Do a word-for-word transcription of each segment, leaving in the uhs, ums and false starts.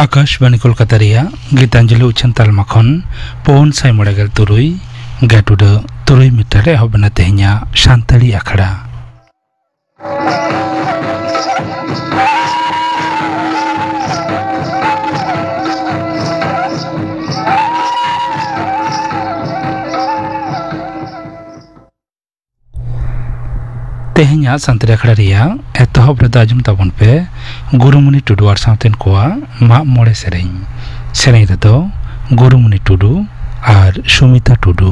ᱟᱠᱟᱥᱵᱟᱬᱤ ᱠᱳᱞᱠᱟᱛᱟ ᱨᱮᱭᱟᱜ ᱜᱤᱛᱟᱧᱡᱚᱞᱤ ᱩᱪᱷᱟᱹᱱ ᱛᱟᱞᱢᱟ ᱠᱷᱚᱱ ᱯᱩᱱ ᱥᱟᱭ ᱢᱚᱬᱮ ᱜᱮᱞ ᱛᱩᱨᱩᱭ ᱜᱟᱹᱴᱩᱰᱟᱹ ᱛᱩᱨᱩᱭ ᱢᱤᱴᱟᱨ ᱨᱮ ᱮᱦᱚᱵ ᱮᱱᱟ ᱛᱮᱦᱮᱧᱟᱜ ᱥᱟᱱᱛᱟᱲᱤ ᱟᱠᱷᱲᱟ᱾ ᱛᱮᱦᱮᱧᱟᱜ ᱥᱟᱱᱛᱟᱲᱤ ᱟᱠᱷᱲᱟ ᱨᱮᱭᱟᱜ ᱮᱛᱚᱦᱚᱵ ᱨᱮᱫᱚ ᱟᱸᱡᱚᱢ ᱛᱟᱵᱚᱱ ᱯᱮ ᱜᱩᱨᱩᱢᱩᱱᱤ ᱴᱩᱰᱩ ᱟᱨ ᱥᱟᱶᱛᱮᱱ ᱠᱚᱣᱟᱜ ᱢᱟᱜ ᱢᱚᱬᱮ ᱥᱮᱨᱮᱧ᱾ ᱥᱮᱨᱮᱧ ᱨᱮᱫᱚ ᱜᱩᱨᱩᱢᱩᱱᱤ ᱴᱩᱰᱩ ᱟᱨ ᱥᱩᱢᱤᱛᱟ ᱴᱩᱰᱩ᱾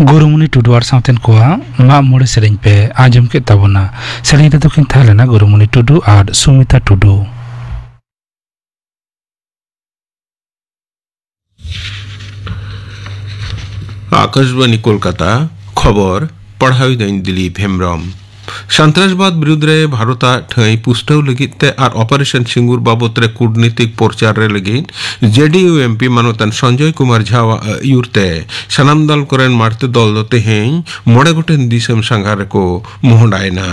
ᱜᱩᱨᱩᱢᱩᱱᱤ ᱴᱩᱰᱩ ᱟᱨ ᱥᱟᱶᱛᱮᱱ ᱠᱚᱣᱟᱜ ᱢᱟᱜ ᱢᱚᱬᱮ ᱥᱮᱨᱮᱧ ᱯᱮ ᱟᱸᱡᱚᱢ ᱠᱮᱫ ᱛᱟᱵᱚᱱᱟ᱾ ᱥᱮᱨᱮᱧ ᱨᱮᱫᱚ ᱠᱤᱱ ᱛᱟᱦᱮᱸ ᱞᱮᱱᱟ ᱜᱩᱨᱩᱢᱩᱱᱤ ᱴᱩᱰᱩ ᱟᱨ ᱥᱩᱢᱤᱛᱟ ᱴᱩᱰᱩ᱾ ᱟᱠᱟᱥᱵᱟᱱᱤ ᱠᱳᱞᱠᱟᱛᱟ, ᱠᱷᱚᱵᱚᱨ ᱯᱟᱲᱦᱟᱣᱤᱫᱟᱹᱧ ᱫᱤᱞᱤᱯ ᱦᱮᱢᱵᱨᱚᱢ᱾ ᱥᱟᱱᱛᱨᱟᱥᱵᱟᱫ ᱵᱤᱨᱩᱫᱽ ᱨᱮ ᱵᱷᱟᱨᱚᱛᱟᱜ ᱴᱷᱟᱹᱭ ᱯᱩᱥᱴᱟᱹᱣ ᱞᱟᱹᱜᱤᱫ ᱛᱮ ᱟᱨ ᱚᱯᱟᱨᱮᱥᱚᱱ ᱥᱤᱝᱜᱩᱨ ᱵᱟᱵᱚᱛ ᱨᱮ ᱠᱩᱴᱱᱤᱛᱤᱠ ᱯᱨᱚᱪᱟᱨ ᱨᱮ ᱞᱟᱹᱜᱤᱫ ᱡᱮᱰᱤᱭᱩ ᱮᱢᱯᱤ ᱢᱟᱱᱚᱛᱟᱱ ᱥᱚᱧᱡᱚᱭ ᱠᱩᱢᱟᱨ ᱡᱷᱟᱣᱟᱜ ᱟᱹᱭᱩᱨ ᱛᱮ ᱥᱟᱱᱟᱢ ᱫᱚᱞ ᱠᱚᱨᱮᱱ ᱢᱟᱹᱨᱛᱤ ᱫᱚᱞ ᱫᱚ ᱛᱮᱦᱮᱧ ᱢᱚᱬᱮ ᱜᱚᱴᱮᱱ ᱫᱤᱥᱚᱢ ᱥᱟᱸᱜᱷᱟᱨ ᱨᱮᱠᱚ ᱢᱚᱦᱰᱟᱭᱮᱱᱟ᱾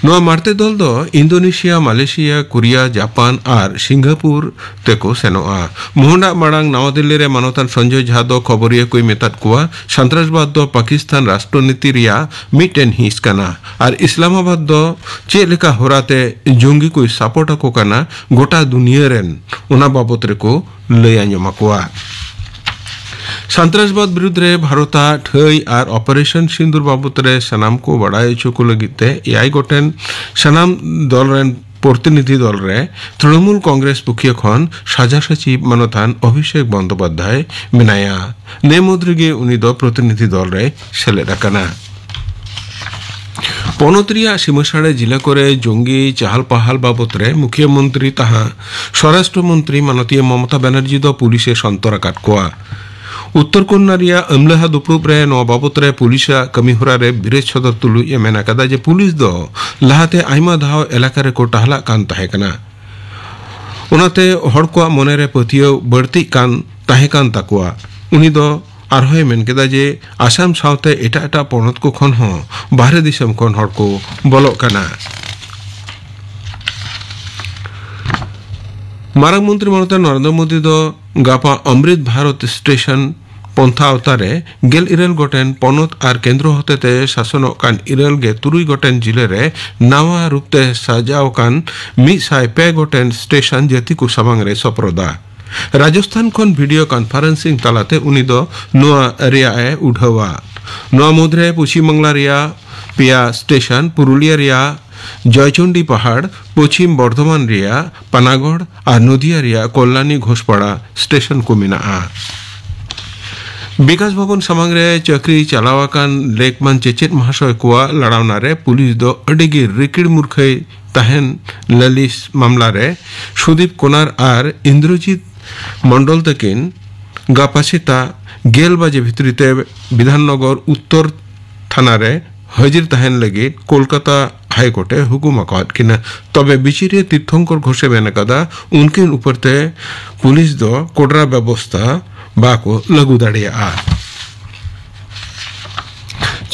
ᱱᱚᱣᱟ ᱢᱟᱬᱛᱮ ᱫᱚᱞ ᱫᱚ ᱤᱱᱫᱳᱱᱮᱥᱤᱭᱟ, ᱢᱟᱞᱮᱥᱤᱭᱟ, ᱠᱳᱨᱤᱭᱟ, ᱡᱟᱯᱟᱱ ᱟᱨ ᱥᱤᱝᱜᱟᱯᱩᱨ ᱛᱮᱠᱚ ᱥᱮᱱᱚᱜᱼᱟ᱾ ᱢᱚᱦᱰᱟᱜ ᱢᱟᱲᱟᱝ ᱱᱟᱣᱟ ᱫᱤᱞᱞᱤ ᱨᱮ ᱢᱟᱱᱚᱛᱟᱱ ᱥᱚᱧᱡᱚᱭ ᱡᱷᱟ ᱫᱚ ᱠᱷᱚᱵᱚᱨᱤᱭᱟᱹ ᱠᱚᱭ ᱢᱮᱛᱟᱫ ᱠᱚᱣᱟ, ᱥᱟᱱᱛᱨᱟᱥᱵᱟᱫ ᱫᱚ ᱯᱟᱠᱤᱥᱛᱟᱱ ᱨᱟᱥᱴᱨᱚᱱᱤᱛᱤ ᱨᱮᱭᱟᱜ ᱢᱤᱫᱴᱮᱱ ᱦᱤᱸᱥ ᱠᱟᱱᱟ ᱟᱨ ᱤᱥᱞᱟᱢᱟᱵᱟᱫ ᱫᱚ ᱪᱮᱫ ᱞᱮᱠᱟ ᱦᱚᱨᱟᱛᱮ ᱡᱚᱝᱜᱤ ᱠᱚᱭ ᱥᱟᱯᱳᱨᱴ ᱟᱠᱚ ᱠᱟᱱᱟ, ᱜᱚᱴᱟ ᱫᱩᱱᱤᱭᱟᱹ ᱨᱮᱱ ᱚᱱᱟ ᱵᱟᱵᱚᱛ ᱨᱮᱠᱚ ᱞᱟᱹᱭ ᱟᱸᱡᱚᱢ ᱟᱠᱚᱣᱟ᱾ ᱥᱟᱱᱛᱨᱟᱥᱵᱟᱫ ᱵᱤᱨᱩᱫᱽ ᱨᱮ ᱵᱷᱟᱨᱚᱛᱟᱜ ᱴᱷᱟᱹᱭ ᱟᱨ ᱚᱯᱟᱨᱮᱥᱚᱱ ᱥᱤᱸᱫᱩᱨ ᱵᱟᱵᱚᱛ ᱨᱮ ᱥᱟᱱᱟᱢ ᱠᱚ ᱵᱟᱲᱟᱭ ᱦᱚᱪᱚ ᱠᱚ ᱞᱟᱹᱜᱤᱫ ᱛᱮ ᱮᱭᱟᱭ ᱜᱚᱴᱮᱱ ᱥᱟᱱᱟᱢ ᱫᱚᱞ ᱨᱮᱱ ᱯᱨᱚᱛᱤᱱᱤᱫᱷᱤ ᱫᱚᱞ ᱨᱮ ᱛᱨᱤᱱᱚᱢᱩᱞ ᱠᱚᱝᱜᱨᱮᱥ ᱯᱩᱠᱷᱤᱭᱟᱹ ᱠᱷᱚᱱ ᱥᱟᱡᱟ ᱥᱚᱪᱤᱵ ᱢᱟᱱᱚᱛᱟᱱ ᱚᱵᱷᱤᱥᱮᱠ ᱵᱚᱱᱫᱳᱯᱟᱫᱽᱫᱷᱟᱭ ᱢᱮᱱᱟᱭᱟ᱾ ᱱᱮ ᱢᱩᱫᱽ ᱨᱮᱜᱮ ᱩᱱᱤ ᱫᱚ ᱯᱨᱚᱛᱤᱱᱤᱫᱷᱤ ᱫᱚᱞ ᱨᱮᱭ ᱥᱮᱞᱮᱫ ᱟᱠᱟᱱᱟ᱾ ᱯᱚᱱᱚᱛ ᱨᱮᱭᱟᱜ ᱥᱤᱢᱟᱹᱥᱟᱲᱮ ᱡᱤᱞᱟ ᱠᱚᱨᱮ ᱡᱚᱝᱜᱤ ᱪᱟᱦᱟᱞ ᱯᱟᱦᱟᱞ ᱵᱟᱵᱚᱛ ᱨᱮ ᱢᱩᱠᱷᱤᱭᱟᱹ ᱢᱚᱱᱛᱨᱤ ᱛᱟᱦᱟ ᱥᱚᱨᱟᱥᱴᱨᱚ ᱢᱚᱱᱛᱨᱤ ᱢᱟᱱᱚᱛᱤᱭᱟᱹ ᱢᱚᱢᱚᱛᱟ ᱵᱟᱱᱟᱨᱡᱤ ᱫᱚ ᱯᱩᱞᱤᱥ ᱮ ᱥᱚᱱᱛᱚᱨ ᱟᱠᱟᱫ ᱠᱚᱣᱟ᱾ ᱩᱛᱛᱚᱨ ᱠᱚᱱᱱᱟ ᱨᱮᱭᱟᱜ ᱟᱹᱢᱞᱟᱹᱦᱟ ᱫᱩᱯᱲᱩᱵ ᱨᱮ ᱱᱚᱣᱟ ᱵᱟᱵᱚᱛ ᱨᱮ ᱯᱩᱞᱤᱥ ᱟᱜ ᱠᱟᱹᱢᱤ ᱦᱚᱨᱟ ᱨᱮ ᱵᱤᱨᱮᱫ ᱥᱚᱫᱚᱨ ᱛᱩᱞᱩᱡ ᱮ ᱢᱮᱱ ᱟᱠᱟᱫᱟ ᱡᱮ ᱯᱩᱞᱤᱥ ᱫᱚ ᱞᱟᱦᱟᱛᱮ ᱟᱭᱢᱟ ᱫᱷᱟᱣ ᱮᱞᱟᱠᱟ ᱨᱮᱠᱚ ᱴᱟᱦᱞᱟᱜ ᱠᱟᱱ ᱛᱟᱦᱮᱸ ᱠᱟᱱᱟ, ᱚᱱᱟᱛᱮ ᱦᱚᱲ ᱠᱚᱣᱟᱜ ᱢᱚᱱᱮ ᱨᱮ ᱯᱟᱹᱛᱭᱟᱹᱣ ᱵᱟᱹᱲᱛᱤᱜ ᱠᱟᱱ ᱛᱟᱦᱮᱸ ᱠᱟᱱ ᱛᱟᱠᱚᱣᱟ᱾ ᱩᱱᱤ ᱫᱚ ᱟᱨᱦᱚᱸᱭ ᱢᱮᱱ ᱠᱮᱫᱟ ᱡᱮ ᱟᱥᱟᱢ ᱥᱟᱶᱛᱮ ᱮᱴᱟᱜ ᱮᱴᱟᱜ ᱯᱚᱱᱚᱛ ᱠᱚ ᱠᱷᱚᱱ ᱦᱚᱸ ᱵᱟᱦᱨᱮ ᱫᱤᱥᱚᱢ ᱠᱷᱚᱱ ᱦᱚᱲ ᱠᱚ ᱵᱚᱞᱚᱜ ᱠᱟᱱᱟ᱾ ᱢᱟᱨᱟᱝ ᱢᱚᱱᱛᱨᱤ ᱢᱟᱱᱚᱛ ᱱᱚᱨᱮᱱᱫᱨᱚ ᱢᱳᱫᱤ ᱫᱚ ᱜᱟᱯᱟ ᱚᱢᱨᱤᱛ ᱵᱷᱟᱨᱚᱛ ᱥᱴᱮᱥᱚᱱ ᱯᱚᱱᱛᱷᱟ ᱟᱣᱛᱟ ᱨᱮ ᱜᱮᱞ ᱤᱨᱟᱹᱞ ᱜᱚᱴᱮᱱ ᱯᱚᱱᱚᱛ ᱟᱨ ᱠᱮᱱᱫᱨᱚ ᱦᱚᱛᱮᱛᱮ ᱥᱟᱥᱚᱱᱚᱜ ᱠᱟᱱ ᱤᱨᱟᱹᱞ ᱜᱮ ᱛᱩᱨᱩᱭ ᱜᱚᱴᱮᱱ ᱡᱤᱞᱟᱹ ᱨᱮ ᱱᱟᱣᱟ ᱨᱩᱯ ᱛᱮ ᱥᱟᱡᱟᱣ ᱟᱠᱟᱱ ᱢᱤᱫ ᱥᱟᱭ ᱯᱮ ᱜᱚᱴᱮᱱ ᱥᱴᱮᱥᱚᱱ ᱡᱟᱹᱛᱤ ᱠᱚ ᱥᱟᱢᱟᱝ ᱨᱮ ᱥᱚᱯᱨᱚᱫᱟ᱾ ᱨᱟᱡᱚᱥᱛᱷᱟᱱ ᱠᱷᱚᱱ ᱵᱷᱤᱰᱤᱭᱳ ᱠᱚᱱᱯᱷᱟᱨᱮᱱᱥᱤᱝ ᱛᱟᱞᱟᱛᱮ ᱩᱱᱤ ᱫᱚ ᱱᱚᱣᱟ ᱨᱮᱭᱟᱜ ᱮ ᱩᱰᱷᱟᱹᱣᱟ᱾ ᱱᱚᱣᱟ ᱢᱩᱫᱽᱨᱮ ᱯᱚᱪᱷᱤᱢ ᱵᱟᱝᱞᱟ ᱨᱮᱭᱟᱜ ᱯᱮᱭᱟ ᱥᱴᱮᱥᱚᱱ, ᱯᱩᱨᱩᱞᱤᱭᱟ ᱨᱮᱭᱟᱜ ᱡᱚᱭᱪᱚᱱᱰᱤ ᱯᱟᱦᱟᱲ, ᱯᱚᱪᱷᱤᱢ ᱵᱚᱨᱫᱷᱚᱢᱟᱱ ᱨᱮᱭᱟᱜ ᱯᱟᱱᱟᱜᱚᱲ ᱟᱨ ᱱᱚᱫᱤᱭᱟ ᱨᱮᱭᱟᱜ ᱠᱚᱞᱞᱟᱱᱤ ᱜᱷᱳᱥᱯᱟᱲᱟ ᱥᱴᱮᱥᱚᱱ ᱠᱚ ᱢᱮᱱᱟᱜᱼᱟ᱾ ᱵᱤᱠᱟᱥ ᱵᱷᱚᱵᱚᱱ ᱥᱟᱢᱟᱝ ᱨᱮ ᱪᱟᱹᱠᱨᱤ ᱪᱟᱞᱟᱣ ᱟᱠᱟᱱ ᱞᱮᱠᱢᱟᱱ ᱪᱮᱪᱮᱫ ᱢᱟᱦᱟᱥᱚᱭ ᱠᱚᱣᱟᱜ ᱞᱟᱲᱟᱣᱱᱟ ᱨᱮ ᱯᱩᱞᱤᱥ ᱫᱚ ᱟᱹᱰᱤ ᱜᱮ ᱨᱤᱠᱤᱲ ᱢᱩᱨᱠᱷᱟᱹᱭ ᱛᱟᱦᱮᱱ ᱞᱟᱹᱞᱤᱥ ᱢᱟᱢᱞᱟ ᱨᱮ ᱥᱩᱫᱤᱯ ᱠᱩᱱᱟᱨ ᱟᱨ ᱤᱱᱫᱨᱚᱡᱤᱛ ᱢᱚᱱᱰᱚᱞ ᱛᱟᱹᱠᱤᱱ ᱜᱟᱯᱟ ᱥᱮᱛᱟᱜ ᱜᱮᱞ ᱵᱟᱡᱮ ᱵᱷᱤᱛᱨᱤ ᱛᱮ ᱵᱤᱫᱷᱟᱱᱱᱚᱜᱚᱨ ᱩᱛᱛᱚᱨ ᱛᱷᱟᱱᱟ ᱨᱮ ᱦᱟᱹᱡᱤᱨ ᱛᱟᱦᱮᱱ ᱞᱟᱹᱜᱤᱫ ᱠᱳᱞᱠᱟᱛᱟ ᱦᱟᱭᱠᱳᱨᱴ ᱮ ᱦᱩᱠᱩᱢ ᱟᱠᱟᱫ ᱠᱤᱱᱟ᱾ ᱛᱚᱵᱮ ᱵᱤᱪᱟᱹᱨᱤᱭᱟᱹ ᱛᱤᱨᱛᱷᱚᱝᱠᱚᱨ ᱜᱷᱳᱥᱮ ᱢᱮᱱ ᱟᱠᱟᱫᱟ, ᱩᱱᱠᱤᱱ ᱩᱯᱚᱨ ᱛᱮ ᱯᱩᱞᱤᱥ ᱫᱚ ᱠᱚᱰᱨᱟ ᱵᱮᱵᱚᱥᱛᱷᱟ ᱵᱟᱠᱚ ᱞᱟᱹᱜᱩ ᱫᱟᱲᱮᱭᱟᱜᱼᱟ᱾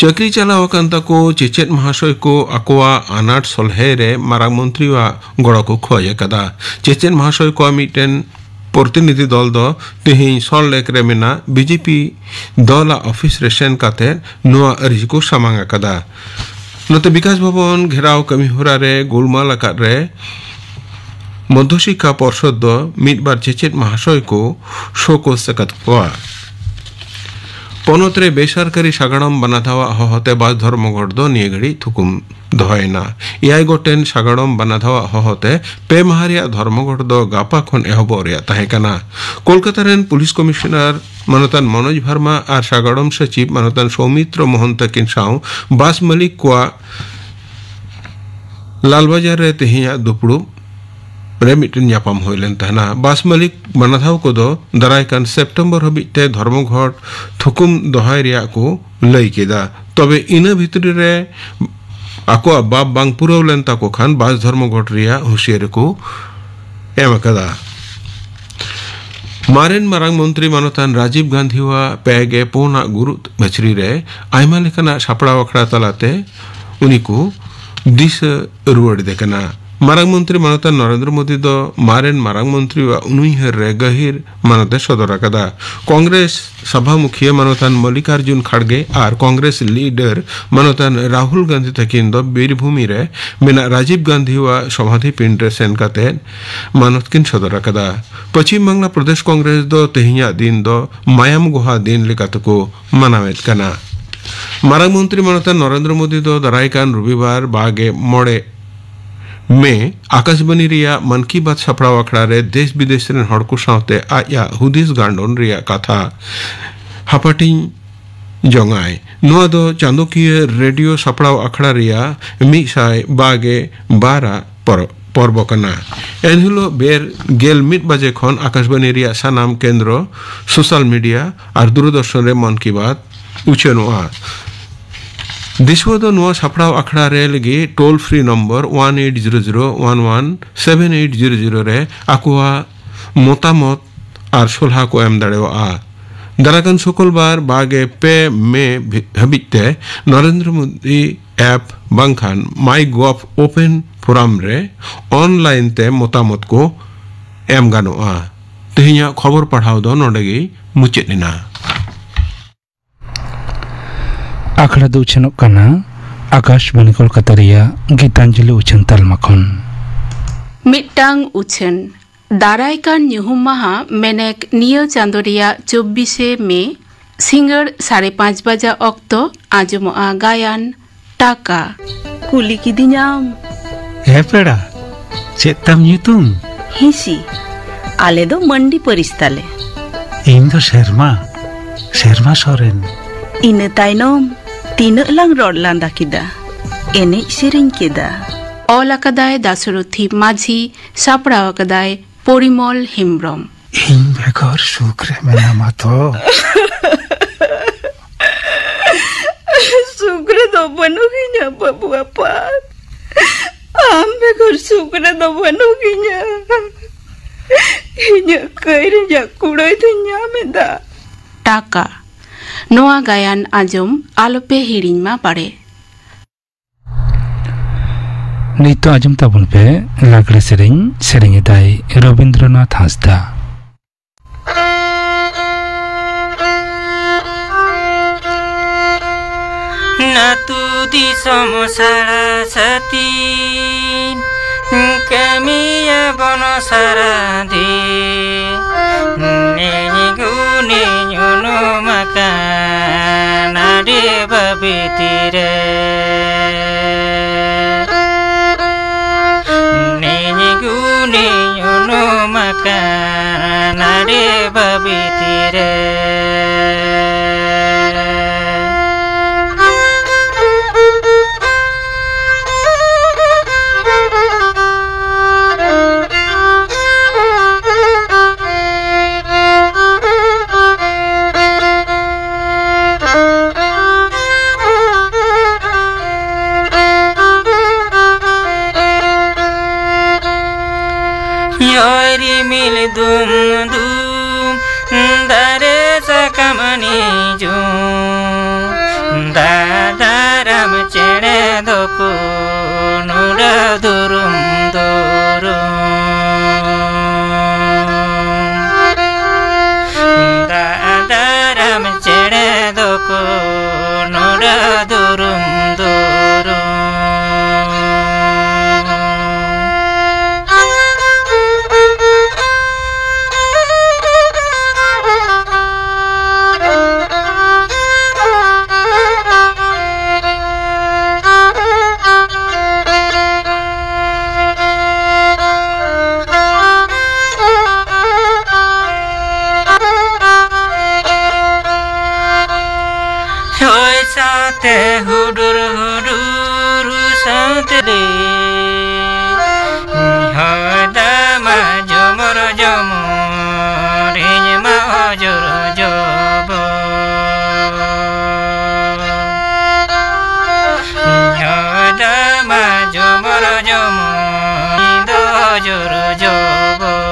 ᱪᱟᱹᱠᱨᱤ ᱪᱟᱞᱟᱣ ᱟᱠᱟᱱ ᱛᱟᱠᱚ ᱪᱮᱪᱮᱫ ᱢᱟᱦᱟᱥᱚᱭ ᱠᱚ ᱟᱠᱚᱣᱟᱜ ᱟᱱᱟᱴ ᱥᱚᱞᱦᱮ ᱨᱮ ᱢᱟᱨᱟᱝ ᱢᱚᱱᱛᱨᱤᱣᱟᱜ ᱜᱚᱲᱚ ᱠᱚ ᱠᱷᱚᱡ ᱟᱠᱟᱫᱟ᱾ ᱪᱮᱪᱮᱫ ᱢᱟᱦᱟᱥᱚᱭ ᱠᱚᱣᱟᱜ ᱢᱤᱫᱴᱮᱱ ᱯᱨᱚᱛᱤᱱᱤᱫᱷᱤ ᱫᱚᱞ ᱫᱚ ᱛᱮᱦᱮᱧ ᱥᱚᱞᱴ ᱞᱮᱠ ᱨᱮ ᱢᱮᱱᱟᱜ ᱵᱤᱡᱮᱯᱤ ᱫᱚᱞᱟᱜ ᱚᱯᱷᱤᱥ ᱨᱮ ᱥᱮᱱ ᱠᱟᱛᱮ ᱱᱚᱣᱟ ᱟᱹᱨᱡᱤ ᱠᱚ ᱥᱟᱢᱟᱝ ᱟᱠᱟᱫᱟ᱾ ᱱᱚᱛᱮ ᱵᱤᱠᱟᱥ ᱵᱷᱚᱵᱚᱱ ᱜᱷᱮᱨᱟᱣ ᱠᱟᱹᱢᱤ ᱦᱚᱨᱟ ᱨᱮ ᱜᱳᱞᱢᱟᱞ ᱟᱠᱟᱫ ᱨᱮ ᱢᱚᱫᱽᱫᱷᱚ ᱥᱤᱠᱠᱷᱟ ᱯᱚᱨᱥᱚᱫ ᱫᱚ ᱢᱤᱫ ᱵᱟᱨ ᱪᱮᱪᱮᱫ ᱢᱟᱦᱟᱥᱚᱭ ᱠᱚ ᱥᱳᱠᱳᱥ ᱟᱠᱟᱫ ᱠᱚᱣᱟ᱾ ᱯᱚᱱᱚᱛ ᱨᱮ ᱵᱮᱥᱚᱨᱠᱟᱨᱤ ᱥᱟᱜᱟᱲᱚᱢ ᱵᱟᱱᱟᱫᱷᱟᱣᱟᱜ ᱦᱚᱦᱚᱛᱮ ᱵᱟᱥ ᱫᱷᱚᱨᱢᱚᱜᱷᱚᱴ ᱫᱚ ᱱᱤᱭᱟᱹ ᱜᱷᱟᱹᱲᱤᱡ ᱛᱷᱩᱠᱩᱢ ᱫᱚᱦᱚᱭᱮᱱᱟ᱾ ᱮᱭᱟᱭ ᱜᱚᱴᱮᱱ ᱥᱟᱜᱟᱲᱚᱢ ᱵᱟᱱᱟᱫᱷᱟᱣᱟᱜ ᱦᱚᱦᱚᱛᱮ ᱯᱮ ᱢᱟᱦᱟ ᱨᱮᱭᱟᱜ ᱫᱷᱚᱨᱢᱚᱜᱷᱚᱴ ᱫᱚ ᱜᱟᱯᱟ ᱠᱷᱚᱱ ᱮᱦᱚᱵᱚᱜ ᱨᱮᱭᱟᱜ ᱛᱟᱦᱮᱸ ᱠᱟᱱᱟ᱾ ᱠᱳᱞᱠᱟᱛᱟ ᱨᱮᱱ ᱯᱩᱞᱤᱥ ᱠᱚᱢᱤᱥᱚᱱᱟᱨ ᱢᱟᱱᱚᱛᱟᱱ ᱢᱚᱱᱳᱡᱽ ᱵᱷᱟᱨᱢᱟ ᱟᱨ ᱥᱟᱜᱟᱲᱚᱢ ᱥᱚᱪᱤᱵᱽ ᱢᱟᱱᱚᱛᱟᱱ ᱥᱳᱣᱢᱤᱛᱨᱚ ᱢᱳᱦᱚᱱ ᱛᱟᱹᱠᱤᱱ ᱥᱟᱶ ᱵᱟᱥ ᱢᱟᱹᱞᱤᱠ ᱠᱚᱣᱟᱜ ᱞᱟᱞᱵᱟᱡᱟᱨ ᱨᱮ ᱛᱮᱦᱮᱧᱟᱜ ᱫᱩᱯᱲᱩᱵ ᱨᱮ ᱢᱤᱫᱴᱮᱱ ᱧᱟᱯᱟᱢ ᱦᱩᱭ ᱞᱮᱱ ᱛᱟᱦᱮᱱᱟ᱾ ᱵᱟᱥ ᱢᱟᱹᱞᱤᱠ ᱵᱟᱱᱟᱫᱷᱟᱣ ᱠᱚᱫᱚ ᱫᱟᱨᱟᱭ ᱠᱟᱱ ᱥᱮᱯᱴᱮᱢᱵᱚᱨ ᱦᱟᱹᱵᱤᱡ ᱛᱮ ᱫᱷᱚᱨᱢᱚᱜᱷᱚᱴ ᱛᱷᱩᱠᱩᱢ ᱫᱚᱦᱚᱭ ᱨᱮᱭᱟᱜ ᱠᱚ ᱞᱟᱹᱭ ᱠᱮᱫᱟ᱾ ᱛᱚᱵᱮ ᱤᱱᱟᱹ ᱵᱷᱤᱛᱨᱤ ᱨᱮ ᱟᱠᱚᱣᱟᱜ ᱵᱟᱯ ᱵᱟᱝ ᱯᱩᱨᱟᱹᱣ ᱞᱮᱱ ᱛᱟᱠᱚ ᱠᱷᱟᱱ ᱵᱟᱥ ᱫᱷᱚᱨᱢᱚᱜᱷᱚᱴ ᱨᱮᱭᱟᱜ ᱦᱩᱸᱥᱤᱭᱟᱹᱨᱤ ᱠᱚ ᱮᱢ ᱟᱠᱟᱫᱟ᱾ ᱢᱟᱨᱮᱱ ᱢᱟᱨᱟᱝ ᱢᱚᱱᱛᱨᱤ ᱢᱟᱱᱚᱛᱟᱱ ᱨᱟᱡᱤᱵᱽ ᱜᱟᱱᱫᱷᱤᱣᱟᱜ ᱯᱮ ᱜᱮ ᱯᱩᱱᱟᱜ ᱜᱩᱨᱩ ᱵᱟᱹᱪᱷᱨᱤ ᱨᱮ ᱟᱭᱢᱟ ᱞᱮᱠᱟᱱᱟᱜ ᱥᱟᱯᱲᱟᱣ ᱟᱠᱷᱲᱟ ᱛᱟᱞᱟᱛᱮ ᱩᱱᱤ ᱠᱚ ᱫᱤᱥᱟᱹ ᱨᱩᱣᱟᱹᱲ ᱮᱫᱮ ᱠᱟᱱᱟ᱾ ᱢᱟᱨᱟᱝ ᱢᱚᱱᱛᱨᱤ ᱢᱟᱱᱚᱛᱟᱱ ᱱᱚᱨᱮᱱᱫᱨᱚ ᱢᱳᱫᱤ ᱫᱚ ᱢᱟᱨᱮᱱ ᱢᱟᱨᱟᱝ ᱢᱚᱱᱛᱨᱤᱣᱟᱜ ᱩᱱᱩᱭᱦᱟᱹᱨ ᱨᱮ ᱜᱟᱹᱦᱤᱨ ᱢᱟᱱᱚᱛ ᱮ ᱥᱚᱫᱚᱨ ᱟᱠᱟᱫᱟ᱾ ᱠᱚᱝᱜᱨᱮᱥ ᱥᱟᱵᱷᱟ ᱢᱩᱠᱷᱤᱭᱟᱹ ᱢᱟᱱᱚᱛᱟᱱ ᱢᱚᱞᱞᱤᱠᱟᱨᱡᱩᱱ ᱠᱷᱟᱲᱜᱮ ᱟᱨ ᱠᱚᱝᱜᱨᱮᱥ ᱞᱤᱰᱟᱨ ᱢᱟᱱᱚᱛᱟᱱ ᱨᱟᱦᱩᱞ ᱜᱟᱱᱫᱷᱤ ᱛᱟᱹᱠᱤᱱ ᱫᱚ ᱵᱤᱨᱵᱷᱩᱢᱤ ᱨᱮ ᱢᱮᱱᱟᱜ ᱨᱟᱡᱤᱵᱽ ᱜᱟᱱᱫᱷᱤᱣᱟᱜ ᱥᱚᱢᱟᱫᱷᱤ ᱯᱤᱱᱰ ᱨᱮ ᱥᱮᱱ ᱠᱟᱛᱮ ᱢᱟᱱᱚᱛ ᱠᱤᱱ ᱥᱚᱫᱚᱨ ᱟᱠᱟᱫᱟ᱾ ᱯᱚᱪᱷᱤᱢ ᱵᱟᱝᱞᱟ ᱯᱨᱚᱫᱮᱥ ᱠᱚᱝᱜᱨᱮᱥ ᱫᱚ ᱛᱮᱦᱮᱧᱟᱜ ᱫᱤᱱ ᱫᱚ ᱢᱟᱭᱟᱢ ᱜᱚᱦᱟ ᱫᱤᱱ ᱞᱮᱠᱟᱛᱮᱠᱚ ᱢᱟᱱᱟᱣᱮᱫ ᱠᱟᱱᱟ᱾ ᱢᱟᱨᱟᱝ ᱢᱚᱱᱛᱨᱤ ᱢᱟᱱᱚᱛᱟᱱ ᱱᱚᱨᱮᱱᱫᱨᱚ ᱢᱳᱫᱤ ᱫᱚ ᱫᱟᱨᱟᱭ ᱠᱟᱱ ᱨᱚᱵᱤᱵᱟᱨ ᱵᱟᱜᱮ ᱢᱚᱬᱮ ᱢᱮ ᱟᱠᱟᱥᱵᱟᱱᱤ ᱨᱮᱭᱟᱜ ᱢᱟᱱ ᱠᱤ ᱵᱟᱛ ᱥᱟᱯᱲᱟᱣ ᱟᱠᱷᱲᱟ ᱨᱮ ᱫᱮᱥ ᱵᱤᱫᱮᱥ ᱨᱮᱱ ᱦᱚᱲ ᱠᱚ ᱥᱟᱶᱛᱮ ᱟᱡᱟᱜ ᱦᱩᱫᱤᱥ ᱜᱟᱱᱰᱚᱱ ᱨᱮᱭᱟᱜ ᱠᱟᱛᱷᱟ ᱦᱟᱯᱟᱴᱤᱧ ᱡᱚᱝᱟᱭ᱾ ᱱᱚᱣᱟ ᱫᱚ ᱪᱟᱸᱫᱚᱠᱤᱭᱟᱹ ᱨᱮᱰᱤᱭᱳ ᱥᱟᱯᱲᱟᱣ ᱟᱠᱷᱲᱟ ᱨᱮᱭᱟᱜ ᱢᱤᱫ ᱥᱟᱭ ᱵᱟᱜᱮ ᱵᱟᱨ ᱟᱜ ᱯᱚᱨ-, ᱯᱚᱨᱵᱚ ᱠᱟᱱᱟ᱾ ᱮᱱᱦᱤᱞᱳᱜ ᱵᱮᱨ ᱜᱮᱞ ᱢᱤᱫ ᱵᱟᱡᱮ ᱠᱷᱚᱱ ᱟᱠᱟᱥᱵᱟᱱᱤ ᱨᱮᱭᱟᱜ ᱥᱟᱱᱟᱢ ᱠᱮᱱᱫᱨᱚ, ᱥᱳᱥᱟᱞ ᱢᱤᱰᱤᱭᱟ ᱟᱨ ᱫᱩᱨᱚᱫᱚᱨᱥᱚᱱ ᱨᱮ ᱢᱚᱱ ᱠᱤ ᱵᱟᱛ ᱩᱪᱷᱟᱹᱱᱚᱜᱼᱟ᱾ ᱫᱤᱥᱩᱣᱟᱹ ᱫᱚ ᱱᱚᱣᱟ ᱥᱟᱯᱲᱟᱣ ᱟᱠᱷᱲᱟ ᱨᱮ ᱞᱟᱹᱜᱤᱫ toll free number one eight zero zero one one seven eight zero zero ᱨᱮ ᱟᱠᱚᱣᱟᱜ ᱢᱚᱛᱟᱢᱚᱛ ᱟᱨ ᱥᱚᱞᱦᱟ ᱠᱚ ᱮᱢ ᱫᱟᱲᱮᱭᱟᱜᱼᱟ᱾ ᱫᱟᱨᱟᱭ ᱠᱟᱱ ᱥᱩᱠᱩᱞᱵᱟᱨ ᱵᱟᱜᱮ ᱯᱮ ᱢᱮ ᱵᱷᱤ-, ᱦᱟᱹᱵᱤᱡ ᱛᱮ ᱱᱚᱨᱮᱱᱫᱨᱚ ᱢᱳᱫᱤ ᱮᱯ ᱵᱟᱝᱠᱷᱟᱱ ᱢᱟᱭ ᱜᱚᱵᱷ ᱳᱯᱮᱱ ᱯᱷᱳᱨᱟᱢ ᱨᱮ ᱚᱱᱞᱟᱭᱤᱱ ᱛᱮ ᱢᱚᱛᱟᱢᱚᱛ ᱠᱚ ᱮᱢ ᱜᱟᱱᱚᱜᱼᱟ᱾ ᱛᱮᱦᱮᱧᱟᱜ ᱠᱷᱚᱵᱚᱨ ᱯᱟᱲᱦᱟᱣ ᱫᱚ ᱱᱚᱰᱮ ᱜᱮ ᱢᱩᱪᱟᱹᱫ ᱮᱱᱟ᱾ ᱟᱠᱷᱲᱟ ᱫᱚ ᱩᱪᱷᱟᱹᱱᱚᱜ ᱠᱟᱱᱟ ᱟᱠᱟᱥᱵᱟᱬᱤ ᱠᱳᱞᱠᱟᱛᱟ ᱨᱮᱭᱟᱜ ᱜᱤᱛᱟᱧᱡᱚᱞᱤ ᱩᱪᱷᱟᱹᱱ ᱛᱟᱞᱢᱟ ᱠᱷᱚᱱ᱾ ᱢᱤᱫᱴᱟᱝ ᱩᱪᱷᱟᱹᱱ᱾ ᱫᱟᱨᱟᱭ ᱠᱟᱱ ᱧᱩᱦᱩᱢ ᱢᱟᱦᱟ, ᱢᱮᱱᱮᱠ ᱱᱤᱭᱟᱹ ᱪᱟᱸᱫᱚ ᱨᱮᱭᱟᱜ ᱪᱚᱵᱵᱤᱥᱮ ᱢᱮ, ᱥᱤᱸᱜᱟᱹᱲ ᱥᱟᱲᱮ ᱯᱟᱸᱪ ᱵᱟᱡᱟ ᱚᱠᱛᱚ ᱟᱸᱡᱚᱢᱚᱜᱼᱟ ᱜᱟᱭᱟᱱ ᱴᱟᱠᱟ᱾ ᱠᱩᱞᱤ ᱠᱤᱫᱤᱧᱟᱢ᱾ ᱦᱮᱸ ᱯᱮᱲᱟ, ᱪᱮᱫ ᱛᱟᱢ ᱧᱩᱛᱩᱢ? ᱦᱤᱸᱥᱤ᱾ ᱟᱞᱮ ᱫᱚ ᱢᱟᱱᱰᱤ ᱯᱟᱹᱨᱤᱥ ᱛᱟᱞᱮ᱾ ᱤᱧ ᱫᱚ ᱥᱮᱨᱢᱟ, ᱥᱮᱨᱢᱟ ᱥᱚᱨᱮᱱ᱾ ᱤᱱᱟᱹ ᱛᱟᱭᱱᱚᱢ ᱛᱤᱱᱟᱹᱜ ᱞᱟᱝ ᱨᱚᱲ ᱞᱟᱸᱫᱟ ᱠᱮᱫᱟ, ᱮᱱᱮᱡ ᱥᱮᱨᱮᱧ ᱠᱮᱫᱟ᱾ ᱚᱞ ᱟᱠᱟᱫᱟᱭ ᱫᱟᱥᱚᱨᱚᱛᱷᱤ ᱢᱟᱹᱡᱷᱤ, ᱥᱟᱯᱲᱟᱣ ᱟᱠᱟᱫᱟᱭ ᱯᱚᱨᱤᱢᱚᱞ ᱦᱮᱢᱵᱽᱨᱚᱢ᱾ ᱤᱧ ᱵᱮᱜᱚᱨ ᱥᱩᱠ ᱨᱮ ᱢᱮᱱᱟᱢᱟ ᱛᱚ? ᱥᱩᱠ ᱨᱮᱫᱚ ᱵᱟᱹᱱᱩᱜᱤᱧᱟ ᱵᱟᱹᱵᱩ ᱟᱯᱟᱛ᱾ ᱟᱢ ᱵᱮᱜᱚᱨ ᱥᱩᱠ ᱨᱮᱫᱚ ᱵᱟᱹᱱᱩᱜᱤᱧᱟ᱾ ᱤᱧᱟᱹᱜ ᱠᱟᱹᱭ ᱨᱮᱭᱟᱜ ᱠᱩᱲᱟᱹᱭ ᱫᱚᱧ ᱧᱟᱢ ᱮᱫᱟ᱾ ᱴᱟᱠᱟ᱾ ᱱᱚᱣᱟ ᱜᱟᱭᱟᱱ ᱟᱸᱡᱚᱢ ᱟᱞᱚᱯᱮ ᱦᱤᱲᱤᱧ ᱢᱟ ᱵᱟᱲᱮ᱾ ᱱᱤᱛᱚᱜ ᱟᱸᱡᱚᱢ ᱛᱟᱵᱚᱱ ᱯᱮ ᱞᱟᱜᱽᱲᱮ ᱥᱮᱨᱮᱧ, ᱥᱮᱨᱮᱧ ᱮᱫᱟᱭ ᱨᱚᱵᱤᱱᱫᱨᱚᱱᱟᱛᱷ ᱦᱟᱸᱥᱫᱟ᱾ ᱟᱹᱛᱩ ᱫᱤᱥᱚᱢ ᱥᱟᱲᱟ ᱥᱟᱹᱛᱤᱱ ᱠᱟᱹᱢᱤᱭᱟᱵᱚᱱ ᱥᱟᱨᱟ ᱫᱤᱱ᱾ ᱱᱮᱧ ᱜᱩᱱᱤᱧ ᱩᱱᱩᱢ ᱟᱠᱟᱱ ᱟᱹᱰᱤ ᱵᱟᱹᱵᱤᱛᱤ ᱨᱮ᱾ ᱱᱮᱧ ᱜᱩᱱᱤᱧ ᱩᱱᱩᱢ ᱟᱠᱟᱱ ᱟᱹᱰᱤ ᱵᱟᱹᱵᱤᱛᱤ ᱨᱮ᱾ ᱦᱚᱭ ᱨᱤᱢᱤᱞ ᱫᱩᱢ ᱫᱩᱢ, ᱫᱟᱨᱮ ᱥᱟᱠᱟᱢ ᱫᱟᱫᱟᱨᱟᱢ ᱪᱮᱬᱮ ᱫᱚᱠᱚ ᱱᱚᱰᱟ ᱫᱩᱨᱩᱢ ᱫᱩᱨᱩᱢ᱾ ᱫᱟᱫᱟᱨᱟᱢ ᱪᱮᱬᱮ ᱫᱚᱠᱚ ᱱᱚᱰᱟ ᱫᱩᱨᱩᱢ ᱫᱩᱨᱩᱢ᱾ ᱦᱚᱭ ᱥᱟᱶᱛᱮ ᱦᱩᱰᱩᱨ ᱦᱩᱰᱩᱨ ᱥᱟᱶᱛᱮ ᱞᱮ ᱦᱚᱭ ᱫᱟᱢᱟ ᱡᱚᱢᱚᱨ ᱡᱚᱢᱚᱨ, ᱤᱧ ᱢᱟ ᱚᱡᱚᱨ ᱡᱚᱵᱚᱨ᱾ ᱦᱚᱭ ᱫᱟᱢᱟ ᱡᱚᱢᱚᱨ ᱡᱚᱢᱚᱨ, ᱤᱧ ᱫᱚ ᱚᱡᱚᱨ ᱡᱚᱵᱚᱨ᱾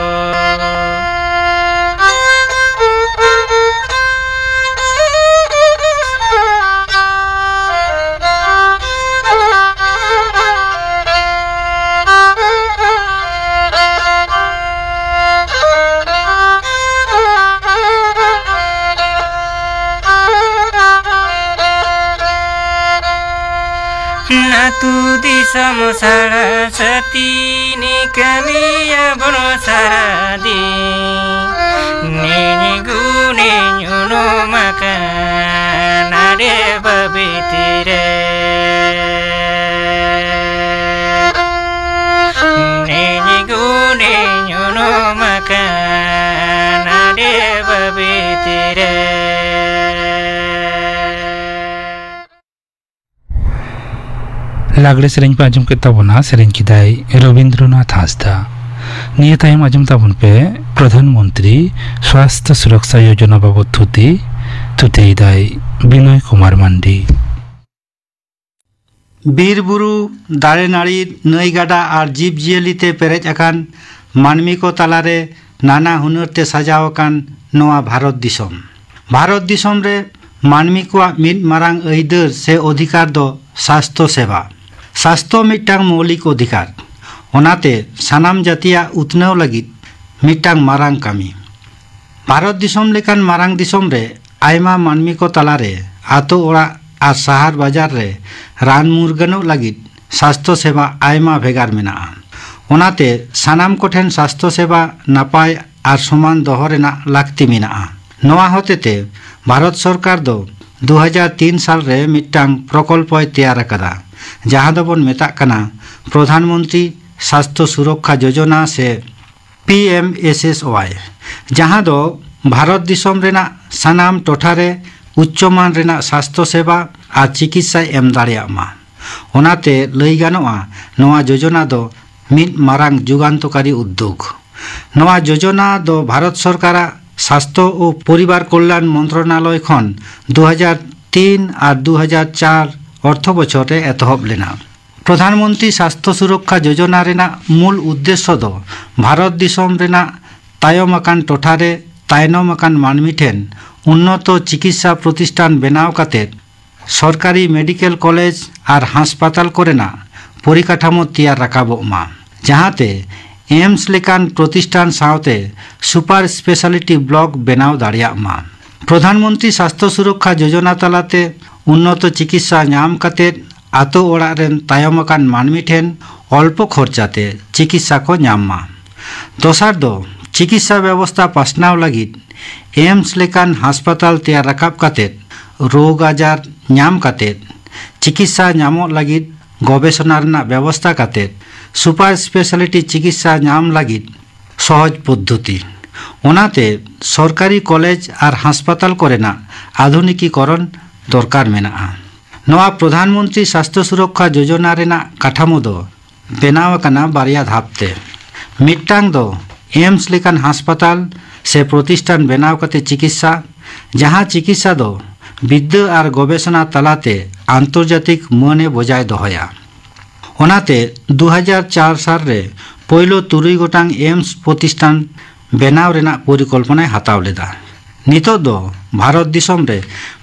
ᱟᱹᱛᱩ ᱫᱤᱥᱚᱢ ᱥᱟᱲᱟ ᱥᱟᱹᱛᱤ ᱱᱤ ᱠᱟᱹᱢᱤᱭᱟ ᱵᱚᱱ ᱥᱟᱨᱟ ᱫᱤᱱ᱾ ᱱᱤᱧ ᱜᱩᱱᱤᱧ ᱩᱱᱩᱢ ᱟᱠᱟᱱ ᱟᱰᱮ ᱵᱟᱹᱵᱤᱛᱤ ᱨᱮ᱾ ᱱᱤᱧ ᱜᱩᱱᱤᱧ ᱩᱱᱩᱢ ᱟᱠᱟᱱ ᱟᱰᱮ ᱵᱟᱹᱵᱤᱛᱤ ᱨᱮ᱾ ᱞᱟᱜᱽᱲᱮ ᱥᱮᱨᱮᱧ ᱯᱮ ᱟᱸᱡᱚᱢ ᱠᱮᱫ ᱛᱟᱵᱚᱱᱟ, ᱥᱮᱨᱮᱧ ᱠᱮᱫᱟᱭ ᱨᱚᱵᱤᱱᱫᱨᱚᱱᱟᱛᱷ ᱦᱟᱸᱥᱫᱟ᱾ ᱱᱤᱭᱟᱹ ᱛᱟᱭᱚᱢ ᱟᱸᱡᱚᱢ ᱛᱟᱵᱚᱱ ᱯᱮ ᱯᱨᱚᱫᱷᱟᱱ ᱢᱚᱱᱛᱨᱤ ᱥᱣᱟᱥᱛᱷ ᱥᱩᱨᱚᱠᱥᱟ ᱭᱳᱡᱚᱱᱟ ᱵᱟᱵᱚᱛ ᱛᱷᱩᱛᱤ᱾ ᱛᱷᱩᱛᱤᱭᱮᱫᱟᱭ ᱵᱤᱱᱚᱭ ᱠᱩᱢᱟᱨ ᱢᱟᱱᱰᱤ᱾ ᱵᱤᱨ ᱵᱩᱨᱩ, ᱫᱟᱨᱮ ᱱᱟᱹᱲᱤ, ᱱᱟᱹᱭ ᱜᱟᱰᱟ ᱟᱨ ᱡᱤᱵᱽ ᱡᱤᱭᱟᱹᱞᱤ ᱛᱮ ᱯᱮᱨᱮᱡ ᱟᱠᱟᱱ ᱢᱟᱹᱱᱢᱤ ᱠᱚ ᱛᱟᱞᱟᱨᱮ ᱱᱟᱱᱟ ᱦᱩᱱᱟᱹᱨ ᱛᱮ ᱥᱟᱡᱟᱣ ᱟᱠᱟᱱ ᱱᱚᱣᱟ ᱵᱷᱟᱨᱚᱛ ᱫᱤᱥᱚᱢ᱾ ᱵᱷᱟᱨᱚᱛ ᱫᱤᱥᱚᱢ ᱨᱮ ᱢᱟᱹᱱᱢᱤ ᱠᱚᱣᱟᱜ ᱢᱤᱫ ᱢᱟᱨᱟᱝ ᱟᱹᱭᱫᱟᱹᱨ ᱥᱮ ᱚᱫᱷᱤᱠᱟᱨ ᱫᱚ ᱥᱟᱥᱛᱷᱚ ᱥᱮᱵᱟ᱾ ᱥᱟᱥᱛᱷᱚ ᱢᱤᱫᱴᱟᱝ ᱢᱳᱣᱞᱤᱠ ᱚᱫᱷᱤᱠᱟᱨ, ᱚᱱᱟᱛᱮ ᱥᱟᱱᱟᱢ ᱡᱟᱹᱛᱤᱭᱟᱜ ᱩᱛᱱᱟᱹᱣ ᱞᱟᱹᱜᱤᱫ ᱢᱤᱫᱴᱟᱝ ᱢᱟᱨᱟᱝ ᱠᱟᱹᱢᱤ᱾ ᱵᱷᱟᱨᱚᱛ ᱫᱤᱥᱚᱢ ᱞᱮᱠᱟᱱ ᱢᱟᱨᱟᱝ ᱫᱤᱥᱚᱢ ᱨᱮ ᱟᱭᱢᱟ ᱢᱟᱹᱱᱢᱤ ᱠᱚ ᱛᱟᱞᱟᱨᱮ ᱟᱛᱳ ᱚᱲᱟᱜ ᱟᱨ ᱥᱟᱦᱟᱨ ᱵᱟᱡᱟᱨ ᱨᱮ ᱨᱟᱱ ᱢᱩᱨᱜᱟᱹᱱᱚᱜ ᱞᱟᱹᱜᱤᱫ ᱥᱟᱥᱛᱷᱚ ᱥᱮᱵᱟ ᱟᱭᱢᱟ ᱵᱷᱮᱜᱟᱨ ᱢᱮᱱᱟᱜᱼᱟ᱾ ᱚᱱᱟᱛᱮ ᱥᱟᱱᱟᱢ ᱠᱚᱴᱷᱮᱱ ᱥᱟᱥᱛᱷᱚ ᱥᱮᱵᱟ ᱱᱟᱯᱟᱭ ᱟᱨ ᱥᱚᱢᱟᱱ ᱫᱚᱦᱚ ᱨᱮᱱᱟᱜ ᱞᱟᱹᱠᱛᱤ ᱢᱮᱱᱟᱜᱼᱟ᱾ ᱱᱚᱣᱟ ᱦᱚᱛᱮᱛᱮ ᱵᱷᱟᱨᱚᱛ ᱥᱚᱨᱠᱟᱨ ᱫᱚ ᱫᱩ ᱦᱟᱡᱟᱨ ᱛᱤᱱ ᱥᱟᱞ ᱨᱮ ᱢᱤᱫᱴᱟᱝ ᱯᱨᱚᱠᱚᱞᱯᱚᱭ ᱛᱮᱭᱟᱨ ᱟᱠᱟᱫᱟ, ᱡᱟᱦᱟᱸ ᱫᱚᱵᱚᱱ ᱢᱮᱛᱟᱜ ᱠᱟᱱᱟ ᱯᱨᱚᱫᱷᱟᱱ ᱢᱚᱱᱛᱨᱤ ᱥᱟᱥᱛᱷᱚ ᱥᱩᱨᱚᱠᱠᱷᱟ ᱡᱳᱡᱚᱱᱟ ᱥᱮ P M S S Y, ᱡᱟᱦᱟᱸ ᱫᱚ ᱵᱷᱟᱨᱚᱛ ᱫᱤᱥᱚᱢ ᱨᱮᱱᱟᱜ ᱥᱟᱱᱟᱢ ᱴᱚᱴᱷᱟ ᱨᱮ ᱩᱪᱪᱚ ᱢᱟᱱ ᱨᱮᱱᱟᱜ ᱥᱟᱥᱛᱷᱚ ᱥᱮᱵᱟ ᱟᱨ ᱪᱤᱠᱤᱛᱥᱟᱭ ᱮᱢ ᱫᱟᱲᱮᱭᱟᱜ ᱢᱟ᱾ ᱚᱱᱟᱛᱮ ᱞᱟᱹᱭ ᱜᱟᱱᱚᱜᱼᱟ, ᱱᱚᱣᱟ ᱡᱳᱡᱚᱱᱟ ᱫᱚ ᱢᱤᱫ ᱢᱟᱨᱟᱝ ᱡᱩᱜᱟᱱᱛᱚᱠᱟᱨᱤ ᱩᱫᱽᱫᱳᱜᱽ᱾ ᱱᱚᱣᱟ ᱡᱳᱡᱚᱱᱟ ᱫᱚ ᱵᱷᱟᱨᱚᱛ ᱥᱚᱨᱠᱟᱨᱟᱜ ᱥᱟᱥᱛᱷᱚ ᱳ ᱯᱚᱨᱤᱵᱟᱨ ᱠᱚᱞᱭᱟᱱ ᱢᱚᱱᱛᱨᱚᱱᱟᱞᱚᱭ ᱠᱷᱚᱱ ᱫᱩ ᱦᱟᱡᱟᱨ ᱛᱤᱱ ᱟᱨ ᱫᱩ ᱦᱟᱡᱟᱨ ᱪᱟᱨ ᱚᱨᱛᱷᱚ ᱵᱚᱪᱷᱚᱨ ᱨᱮ ᱮᱛᱚᱦᱚᱵ ᱞᱮᱱᱟ᱾ ᱯᱨᱚᱫᱷᱟᱱ ᱢᱚᱱᱛᱨᱤ ᱥᱟᱥᱛᱷᱚ ᱥᱩᱨᱚᱠᱠᱷᱟ ᱡᱳᱡᱚᱱᱟ ᱨᱮᱱᱟᱜ ᱢᱩᱞ ᱩᱫᱽᱫᱮᱥᱥᱚ ᱫᱚ ᱵᱷᱟᱨᱚᱛ ᱫᱤᱥᱚᱢ ᱨᱮᱱᱟᱜ ᱛᱟᱭᱚᱢ ᱟᱠᱟᱱ ᱴᱚᱴᱷᱟ ᱨᱮ ᱛᱟᱭᱱᱚᱢ ᱟᱠᱟᱱ ᱢᱟᱹᱱᱢᱤ ᱴᱷᱮᱱ ᱩᱱᱱᱚᱛᱚ ᱪᱤᱠᱤᱛᱥᱟ ᱯᱨᱚᱛᱤᱥᱴᱷᱟᱱ ᱵᱮᱱᱟᱣ ᱠᱟᱛᱮ ᱥᱚᱨᱠᱟᱨᱤ ᱢᱮᱰᱤᱠᱮᱞ ᱠᱚᱞᱮᱡᱽ ᱟᱨ ᱦᱟᱥᱯᱟᱛᱟᱞ ᱠᱚᱨᱮᱱᱟᱜ ᱯᱚᱨᱤᱠᱟᱴᱷᱟᱢᱳ ᱛᱮᱭᱟᱨ ᱨᱟᱠᱟᱵᱚᱜ ᱢᱟ, ᱡᱟᱦᱟᱸᱛᱮ ᱮᱢᱥ ᱞᱮᱠᱟᱱ ᱯᱨᱚᱛᱤᱥᱴᱷᱟᱱ ᱥᱟᱶᱛᱮ ᱥᱩᱯᱟᱨ ᱥᱯᱮᱥᱟᱞᱤᱴᱤ ᱵᱞᱚᱠ ᱵᱮᱱᱟᱣ ᱫᱟᱲᱮᱭᱟᱜ ᱢᱟ᱾ ᱯᱨᱚᱫᱷᱟᱱ ᱢᱚᱱᱛᱨᱤ ᱥᱟᱥᱛᱷᱚ ᱥᱩᱨᱚᱠᱠᱷᱟ ᱡᱳᱡᱚᱱᱟ ᱛᱟᱞᱟᱛᱮ ᱩᱱᱱᱚᱛᱚ ᱪᱤᱠᱤᱛᱥᱟ ᱧᱟᱢ ᱠᱟᱛᱮ ᱟᱛᱳ ᱚᱲᱟᱜ ᱨᱮᱱ ᱛᱟᱭᱚᱢ ᱟᱠᱟᱱ ᱢᱟᱹᱱᱢᱤ ᱴᱷᱮᱱ ᱚᱞᱯᱚ ᱠᱷᱚᱨᱪᱟ ᱛᱮ ᱪᱤᱠᱤᱛᱥᱟ ᱠᱚ ᱧᱟᱢ ᱢᱟ᱾ ᱫᱚᱥᱟᱨ ᱫᱚ, ᱪᱤᱠᱤᱛᱥᱟ ᱵᱮᱵᱚᱥᱛᱷᱟ ᱯᱟᱥᱱᱟᱣ ᱞᱟᱹᱜᱤᱫ ᱮᱢᱥ ᱞᱮᱠᱟᱱ ᱦᱟᱥᱯᱟᱛᱟᱞ ᱛᱮᱭᱟᱨ ᱨᱟᱠᱟᱵ ᱠᱟᱛᱮ ᱨᱳᱜᱽ ᱟᱡᱟᱨ ᱧᱟᱢ ᱠᱟᱛᱮ ᱪᱤᱠᱤᱛᱥᱟ ᱧᱟᱢᱚᱜ ᱞᱟᱹᱜᱤᱫ ᱜᱚᱵᱮᱥᱚᱱᱟ ᱨᱮᱱᱟᱜ ᱵᱮᱵᱚᱥᱛᱷᱟ ᱠᱟᱛᱮ ᱥᱩᱯᱟᱨ ᱥᱯᱮᱥᱟᱞᱤᱴᱤ ᱪᱤᱠᱤᱛᱥᱟ ᱧᱟᱢ ᱞᱟᱹᱜᱤᱫ ᱥᱚᱦᱚᱡᱽ ᱯᱚᱫᱽᱫᱷᱚᱛᱤ᱾ ᱚᱱᱟᱛᱮ ᱥᱚᱨᱠᱟᱨᱤ ᱠᱚᱞᱮᱡᱽ ᱟᱨ ᱦᱟᱥᱯᱟᱛᱟᱞ ᱠᱚᱨᱮᱱᱟᱜ ᱟᱫᱷᱩᱱᱤᱠᱤᱠᱚᱨᱚᱱ ᱫᱚᱨᱠᱟᱨ ᱢᱮᱱᱟᱜᱼᱟ᱾ ᱱᱚᱣᱟ ᱯᱨᱚᱫᱷᱟᱱ ᱢᱚᱱᱛᱨᱤ ᱥᱟᱥᱛᱷᱚ ᱥᱩᱨᱚᱠᱠᱷᱟ ᱡᱳᱡᱚᱱᱟ ᱨᱮᱱᱟᱜ ᱠᱟᱴᱷᱟᱢᱳ ᱫᱚ ᱵᱮᱱᱟᱣ ᱟᱠᱟᱱᱟ ᱵᱟᱨᱭᱟ ᱫᱷᱟᱯ ᱛᱮ᱾ ᱢᱤᱫᱴᱟᱝ ᱫᱚ ᱮᱢᱥ ᱞᱮᱠᱟᱱ ᱦᱟᱥᱯᱟᱛᱟᱞ ᱥᱮ ᱯᱨᱚᱛᱤᱥᱴᱷᱟᱱ ᱵᱮᱱᱟᱣ ᱠᱟᱛᱮ ᱪᱤᱠᱤᱛᱥᱟ, ᱡᱟᱦᱟᱸ ᱪᱤᱠᱤᱛᱥᱟ ᱫᱚ ᱵᱤᱫᱽᱫᱟᱹ ᱟᱨ ᱜᱚᱵᱮᱥᱚᱱᱟ ᱛᱟᱞᱟᱛᱮ ᱟᱱᱛᱚᱨᱡᱟᱛᱤᱠ ᱢᱟᱹᱱ ᱮ ᱵᱚᱡᱟᱭ ᱫᱚᱦᱚᱭᱟ᱾ ᱚᱱᱟᱛᱮ ᱫᱩ ᱦᱟᱡᱟᱨ ᱪᱟᱨ ᱥᱟᱞ ᱨᱮ ᱯᱳᱭᱞᱳ ᱛᱩᱨᱩᱭ ᱜᱚᱴᱟᱝ ᱮᱢᱥ ᱯᱨᱚᱛᱤᱥᱴᱷᱟᱱ ᱵᱮᱱᱟᱣ ᱨᱮᱱᱟᱜ ᱯᱚᱨᱤᱠᱚᱞᱯᱚᱱᱟᱭ ᱦᱟᱛᱟᱣ ᱞᱮᱫᱟ᱾ ᱱᱤᱛᱚᱜ ᱫᱚ ᱵᱷᱟᱨᱚᱛ ᱫᱤᱥᱚᱢ ᱨᱮ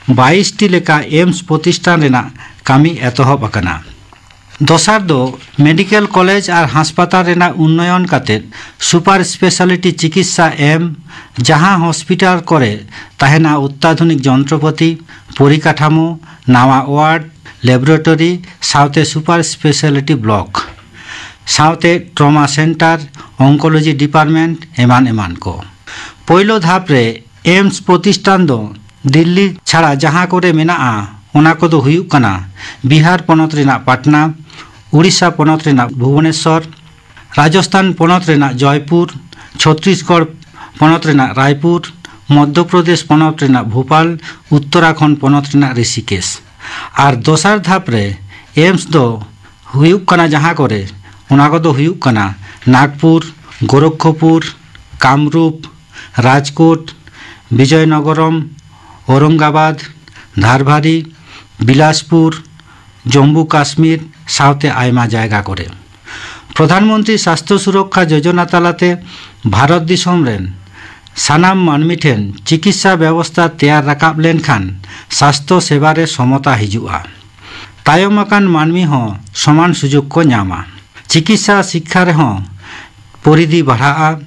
ᱵᱟᱭᱤᱥ ᱴᱤ ᱞᱮᱠᱟ ᱮᱢᱥ ᱯᱨᱚᱛᱤᱥᱴᱷᱟᱱ ᱨᱮᱱᱟᱜ ᱠᱟᱹᱢᱤ ᱮᱛᱚᱦᱚᱵ ᱟᱠᱟᱱᱟ᱾ ᱫᱚᱥᱟᱨ ᱫᱚ ᱢᱮᱰᱤᱠᱮᱞ ᱠᱚᱞᱮᱡᱽ ᱟᱨ ᱦᱟᱥᱯᱟᱛᱟᱞ ᱨᱮᱱᱟᱜ ᱩᱱᱱᱚᱭᱚᱱ ᱠᱟᱛᱮ ᱥᱩᱯᱟᱨ ᱥᱯᱮᱥᱟᱞᱤᱴᱤ ᱪᱤᱠᱤᱛᱥᱟ ᱮᱢ, ᱡᱟᱦᱟᱸ ᱦᱚᱥᱯᱤᱴᱟᱞ ᱠᱚᱨᱮ ᱛᱟᱦᱮᱱᱟ ᱚᱛᱛᱟᱫᱷᱩᱱᱤᱠ ᱡᱚᱱᱛᱨᱚᱯᱟᱹᱛᱤ, ᱯᱚᱨᱤᱠᱟᱴᱷᱟᱢᱳ, ᱱᱟᱣᱟ ᱣᱟᱨᱰ, ᱞᱮᱵᱚᱨᱮᱴᱚᱨᱤ ᱥᱟᱶᱛᱮ ᱥᱩᱯᱟᱨ ᱥᱯᱮᱥᱟᱞᱤᱴᱤ ᱵᱞᱚᱠ, ᱥᱟᱶᱛᱮ ᱴᱨᱚᱢᱟ ᱥᱮᱱᱴᱟᱨ, ᱚᱱᱠᱳᱞᱚᱡᱤ ᱰᱤᱯᱟᱨᱴᱢᱮᱱᱴ ᱮᱢᱟᱱ ᱮᱢᱟᱱ ᱠᱚ᱾ ᱯᱳᱭᱞᱳ ᱫᱷᱟᱯ ᱨᱮ ᱮᱢᱥ ᱯᱨᱚᱛᱤᱥᱴᱷᱟᱱ ᱫᱚ ᱫᱤᱞᱞᱤ ᱪᱷᱟᱲᱟ ᱡᱟᱦᱟᱸ ᱠᱚᱨᱮ ᱢᱮᱱᱟᱜᱼᱟ, ᱚᱱᱟ ᱠᱚᱫᱚ ᱦᱩᱭᱩᱜ ᱠᱟᱱᱟ ᱵᱤᱦᱟᱨ ᱯᱚᱱᱚᱛ ᱨᱮᱱᱟᱜ ᱯᱟᱴᱱᱟ, ᱩᱲᱤᱥᱥᱟ ᱯᱚᱱᱚᱛ ᱨᱮᱱᱟᱜ ᱵᱷᱩᱵᱚᱱᱮᱥᱥᱚᱨ, ᱨᱟᱡᱚᱥᱛᱷᱟᱱ ᱯᱚᱱᱚᱛ ᱨᱮᱱᱟᱜ ᱡᱚᱭᱯᱩᱨ, ᱪᱷᱚᱛᱛᱤᱥᱜᱚᱲ ᱯᱚᱱᱚᱛ ᱨᱮᱱᱟᱜ ᱨᱟᱭᱯᱩᱨ, ᱢᱚᱫᱽᱫᱷᱚ ᱯᱨᱚᱫᱮᱥ ᱯᱚᱱᱚᱛ ᱨᱮᱱᱟᱜ ᱵᱷᱳᱯᱟᱞ, ᱩᱛᱛᱚᱨᱟᱠᱷᱚᱸᱰ ᱯᱚᱱᱚᱛ ᱨᱮᱱᱟᱜ ᱨᱤᱥᱤᱠᱮᱥ᱾ ᱟᱨ ᱫᱚᱥᱟᱨ ᱫᱷᱟᱯ ᱨᱮ ᱮᱢᱥ ᱫᱚ ᱦᱩᱭᱩᱜ ᱠᱟᱱᱟ ᱡᱟᱦᱟᱸ ᱠᱚᱨᱮ, ᱚᱱᱟ ᱠᱚᱫᱚ ᱦᱩᱭᱩᱜ ᱠᱟᱱᱟ ᱱᱟᱜᱽᱯᱩᱨ, ᱜᱳᱨᱚᱠᱷᱯᱩᱨ, ᱠᱟᱢᱨᱩᱯ, ᱨᱟᱡᱽᱠᱳᱴ, ᱵᱤᱡᱚᱭᱱᱚᱜᱚᱨᱚᱢ, ᱚᱣᱨᱚᱝᱜᱟᱵᱟᱫᱽ, ᱫᱷᱟᱨᱵᱷᱟᱨᱤ, ᱵᱤᱞᱟᱥᱯᱩᱨ, ᱡᱚᱢᱢᱩ ᱠᱟᱥᱢᱤᱨ ᱥᱟᱶᱛᱮ ᱟᱭᱢᱟ ᱡᱟᱭᱜᱟ ᱠᱚᱨᱮ᱾ ᱯᱨᱚᱫᱷᱟᱱ ᱢᱚᱱᱛᱨᱤ ᱥᱟᱥᱛᱷᱚ ᱥᱩᱨᱚᱠᱠᱷᱟ ᱡᱳᱡᱚᱱᱟ ᱛᱟᱞᱟᱛᱮ ᱵᱷᱟᱨᱚᱛ ᱫᱤᱥᱚᱢ ᱨᱮᱱ ᱥᱟᱱᱟᱢ ᱢᱟᱹᱱᱢᱤ ᱴᱷᱮᱱ ᱪᱤᱠᱤᱛᱥᱟ ᱵᱮᱵᱚᱥᱛᱷᱟ ᱛᱮᱭᱟᱨ ᱨᱟᱠᱟᱵ ᱞᱮᱱᱠᱷᱟᱱ ᱥᱟᱥᱛᱷᱚ ᱥᱮᱵᱟ ᱨᱮ ᱥᱚᱢᱚᱛᱟ ᱦᱤᱡᱩᱜᱼᱟ᱾ ᱛᱟᱭᱚᱢ ᱟᱠᱟᱱ ᱢᱟᱹᱱᱢᱤ ᱦᱚᱸ ᱥᱚᱢᱟᱱ ᱥᱩᱡᱳᱜᱽ ᱠᱚ ᱧᱟᱢᱟ᱾ ᱪᱤᱠᱤᱛᱥᱟ ᱥᱤᱠᱠᱷᱟ ᱨᱮᱦᱚᱸ ᱯᱚᱨᱤᱫᱷᱤ ᱵᱟᱲᱦᱟᱜᱼᱟ᱾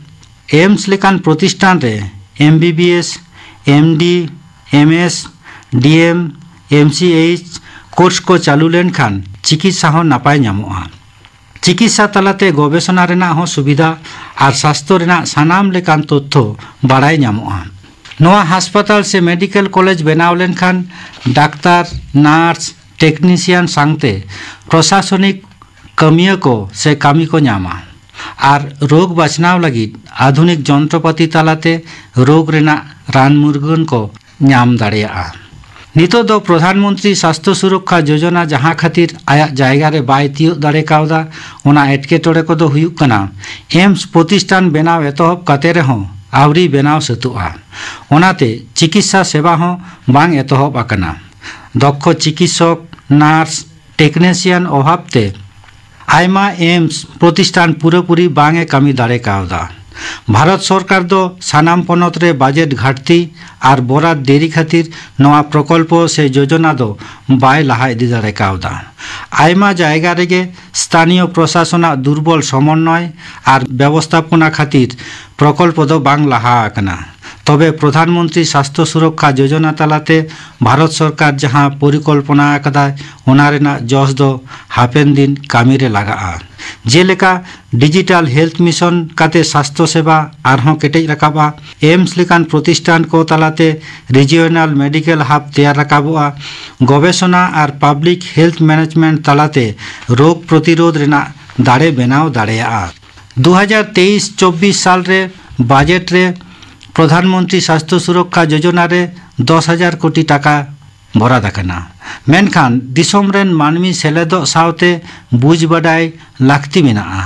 ᱮᱢᱥ ᱞᱮᱠᱟᱱ ᱯᱨᱚᱛᱤᱥᱴᱷᱟᱱ ᱨᱮ ᱮᱢ ᱵᱤ ᱵᱤ ᱮᱥ, ᱮᱢ ᱰᱤ, ᱮᱢ ᱮᱥ, ᱰᱤ ᱮᱢ, ᱮᱢ ᱥᱤ ᱮᱭᱤᱪ ᱠᱳᱨᱥ ᱠᱚ ᱪᱟᱹᱞᱩ ᱞᱮᱱᱠᱷᱟᱱ ᱪᱤᱠᱤᱛᱥᱟ ᱦᱚᱸ ᱱᱟᱯᱟᱭ ᱧᱟᱢᱚᱜᱼᱟ᱾ ᱪᱤᱠᱤᱛᱥᱟ ᱛᱟᱞᱟᱛᱮ ᱜᱚᱵᱮᱥᱚᱱᱟ ᱨᱮᱱᱟᱜ ᱦᱚᱸ ᱥᱩᱵᱤᱫᱷᱟ ᱟᱨ ᱥᱟᱥᱛᱷᱚ ᱨᱮᱱᱟᱜ ᱥᱟᱱᱟᱢ ᱞᱮᱠᱟᱱ ᱛᱚᱛᱛᱷᱚ ᱵᱟᱲᱟᱭ ᱧᱟᱢᱚᱜᱼᱟ᱾ ᱱᱚᱣᱟ ᱦᱟᱥᱯᱟᱛᱟᱞ ᱥᱮ ᱢᱮᱰᱤᱠᱮᱞ ᱠᱚᱞᱮᱡᱽ ᱵᱮᱱᱟᱣ ᱞᱮᱱᱠᱷᱟᱱ ᱰᱟᱠᱛᱟᱨ, ᱱᱟᱨᱥ, ᱴᱮᱠᱱᱤᱥᱤᱭᱟᱱ ᱥᱟᱶᱛᱮ ᱯᱨᱚᱥᱟᱥᱚᱱᱤᱠ ᱠᱟᱹᱢᱤᱭᱟᱹ ᱠᱚ ᱥᱮ ᱠᱟᱹᱢᱤ ᱠᱚ ᱧᱟᱢᱟ ᱟᱨ ᱨᱳᱜᱽ ᱵᱟᱪᱷᱱᱟᱣ ᱞᱟᱹᱜᱤᱫ ᱟᱫᱷᱩᱱᱤᱠ ᱡᱚᱱᱛᱨᱚᱯᱟᱹᱛᱤ ᱛᱟᱞᱟᱛᱮ ᱨᱳᱜᱽ ᱨᱮᱱᱟᱜ ᱨᱟᱱ ᱢᱩᱨᱜᱟᱹᱱ ᱠᱚ ᱧᱟᱢ ᱫᱟᱲᱮᱭᱟᱜᱼᱟ᱾ ᱱᱤᱛᱚᱜ ᱫᱚ ᱯᱨᱚᱫᱷᱟᱱ ᱢᱚᱱᱛᱨᱤ ᱥᱟᱥᱛᱷᱚ ᱥᱩᱨᱚᱠᱠᱷᱟ ᱡᱳᱡᱚᱱᱟ ᱡᱟᱦᱟᱸ ᱠᱷᱟᱹᱛᱤᱨ ᱟᱭᱟᱜ ᱡᱟᱭᱜᱟ ᱨᱮ ᱵᱟᱭ ᱛᱤᱭᱳᱜ ᱫᱟᱲᱮ ᱠᱟᱣᱫᱟ, ᱚᱱᱟ ᱮᱴᱠᱮᱴᱚᱬᱮ ᱠᱚᱫᱚ ᱦᱩᱭᱩᱜ ᱠᱟᱱᱟ, ᱮᱢᱥ ᱯᱨᱚᱛᱤᱥᱴᱷᱟᱱ ᱵᱮᱱᱟᱣ ᱮᱛᱚᱦᱚᱵ ᱠᱟᱛᱮ ᱨᱮᱦᱚᱸ ᱟᱹᱣᱨᱤ ᱵᱮᱱᱟᱣ ᱥᱟᱹᱛᱚᱜᱼᱟ᱾ ᱚᱱᱟᱛᱮ ᱪᱤᱠᱤᱛᱥᱟ ᱥᱮᱵᱟ ᱦᱚᱸ ᱵᱟᱝ ᱮᱛᱚᱦᱚᱵ ᱟᱠᱟᱱᱟ᱾ ᱫᱚᱠᱠᱷᱚ ᱪᱤᱠᱤᱛᱥᱚᱠ, ᱱᱟᱨᱥ, ᱴᱮᱠᱱᱤᱥᱤᱭᱟᱱ ᱚᱵᱷᱟᱵ ᱛᱮ ᱟᱭᱢᱟ ᱮᱢᱥ ᱯᱨᱚᱛᱤᱥᱴᱷᱟᱱ ᱯᱩᱨᱟᱹᱯᱩᱨᱤ ᱵᱟᱝ ᱮ ᱠᱟᱹᱢᱤ ᱫᱟᱲᱮ ᱠᱟᱣᱫᱟ᱾ ᱵᱷᱟᱨᱚᱛ ᱥᱚᱨᱠᱟᱨ ᱫᱚ ᱥᱟᱱᱟᱢ ᱯᱚᱱᱚᱛ ᱨᱮ ᱵᱟᱡᱮᱴ ᱜᱷᱟᱴᱛᱤ ᱟᱨ ᱵᱚᱨᱟᱫ ᱫᱮᱨᱤ ᱠᱷᱟᱹᱛᱤᱨ ᱱᱚᱣᱟ ᱯᱨᱚᱠᱚᱞᱯᱚ ᱥᱮ ᱡᱳᱡᱚᱱᱟ ᱫᱚ ᱵᱟᱭ ᱞᱟᱦᱟ ᱤᱫᱤ ᱫᱟᱲᱮ ᱠᱟᱣᱫᱟ᱾ ᱟᱭᱢᱟ ᱡᱟᱭᱜᱟ ᱨᱮᱜᱮ ᱥᱛᱷᱟᱱᱤᱭᱚ ᱯᱨᱚᱥᱟᱥᱚᱱᱟᱜ ᱫᱩᱨᱵᱚᱞ ᱥᱚᱢᱚᱱᱱᱚᱭ ᱟᱨ ᱵᱮᱵᱚᱥᱛᱷᱟᱯᱚᱱᱟ ᱠᱷᱟᱹᱛᱤᱨ ᱯᱨᱚᱠᱚᱞᱯᱚ ᱫᱚ ᱵᱟᱝ ᱞᱟᱦᱟ ᱟᱠᱟᱱᱟ᱾ ᱛᱚᱵᱮ ᱯᱨᱚᱫᱷᱟᱱ ᱢᱚᱱᱛᱨᱤ ᱥᱟᱥᱛᱷᱚ ᱥᱩᱨᱚᱠᱠᱷᱟ ᱡᱳᱡᱚᱱᱟ ᱛᱟᱞᱟᱛᱮ ᱵᱷᱟᱨᱚᱛ ᱥᱚᱨᱠᱟᱨ ᱡᱟᱦᱟᱸ ᱯᱚᱨᱤᱠᱚᱞᱯᱚᱱᱟ ᱟᱠᱟᱫᱟᱭ, ᱚᱱᱟ ᱨᱮᱱᱟᱜ ᱡᱚᱥ ᱫᱚ ᱦᱟᱯᱮᱱ ᱫᱤᱱ ᱠᱟᱹᱢᱤ ᱨᱮ ᱞᱟᱜᱟᱜᱼᱟ᱾ ᱡᱮᱞᱮᱠᱟ ᱰᱤᱡᱤᱴᱟᱞ ᱦᱮᱞᱛᱷ ᱢᱤᱥᱚᱱ ᱠᱟᱛᱮ ᱥᱟᱥᱛᱷᱚ ᱥᱮᱵᱟ ᱟᱨᱦᱚᱸ ᱠᱮᱴᱮᱡ ᱨᱟᱠᱟᱵᱼᱟ, ᱮᱢᱥ ᱞᱮᱠᱟᱱ ᱯᱨᱚᱛᱤᱥᱴᱷᱟᱱ ᱠᱚ ᱛᱟᱞᱟᱛᱮ ᱨᱤᱡᱤᱭᱚᱱᱟᱞ ᱢᱮᱰᱤᱠᱮᱞ ᱦᱟᱵ ᱛᱮᱭᱟᱨ ᱨᱟᱠᱟᱵᱚᱜᱼᱟ, ᱜᱚᱵᱮᱥᱚᱱᱟ ᱟᱨ ᱯᱟᱵᱽᱞᱤᱠ ᱦᱮᱞᱛᱷ ᱢᱮᱱᱮᱡᱽᱢᱮᱱᱴ ᱛᱟᱞᱟᱛᱮ ᱨᱳᱜᱽ ᱯᱨᱚᱛᱤᱨᱳᱫᱷ ᱨᱮᱱᱟᱜ ᱫᱟᱲᱮ ᱵᱮᱱᱟᱣ ᱫᱟᱲᱮᱭᱟᱜᱼᱟ᱾ ᱫᱩ ᱦᱟᱡᱟᱨ ᱛᱮᱭᱤᱥ ᱪᱚᱵᱵᱤᱥ ᱥᱟᱞ ᱨᱮ ᱵᱟᱡᱮᱴ ᱨᱮ ᱯᱨᱚᱫᱷᱟᱱ ᱢᱚᱱᱛᱨᱤ ᱥᱟᱥᱛᱷᱚ ᱥᱩᱨᱚᱠᱠᱷᱟ ᱡᱳᱡᱚᱱᱟ ᱨᱮ ᱫᱚᱥ ᱦᱟᱡᱟᱨ ᱠᱳᱴᱤ ᱴᱟᱠᱟ ᱵᱚᱨᱟᱫ ᱟᱠᱟᱱᱟ᱾ ᱢᱮᱱᱠᱷᱟᱱ ᱫᱤᱥᱚᱢ ᱨᱮᱱ ᱢᱟᱹᱱᱢᱤ ᱥᱮᱞᱮᱫᱚᱜ ᱥᱟᱶᱛᱮ ᱵᱩᱡᱽ ᱵᱟᱰᱟᱭ ᱞᱟᱹᱠᱛᱤ ᱢᱮᱱᱟᱜᱼᱟ᱾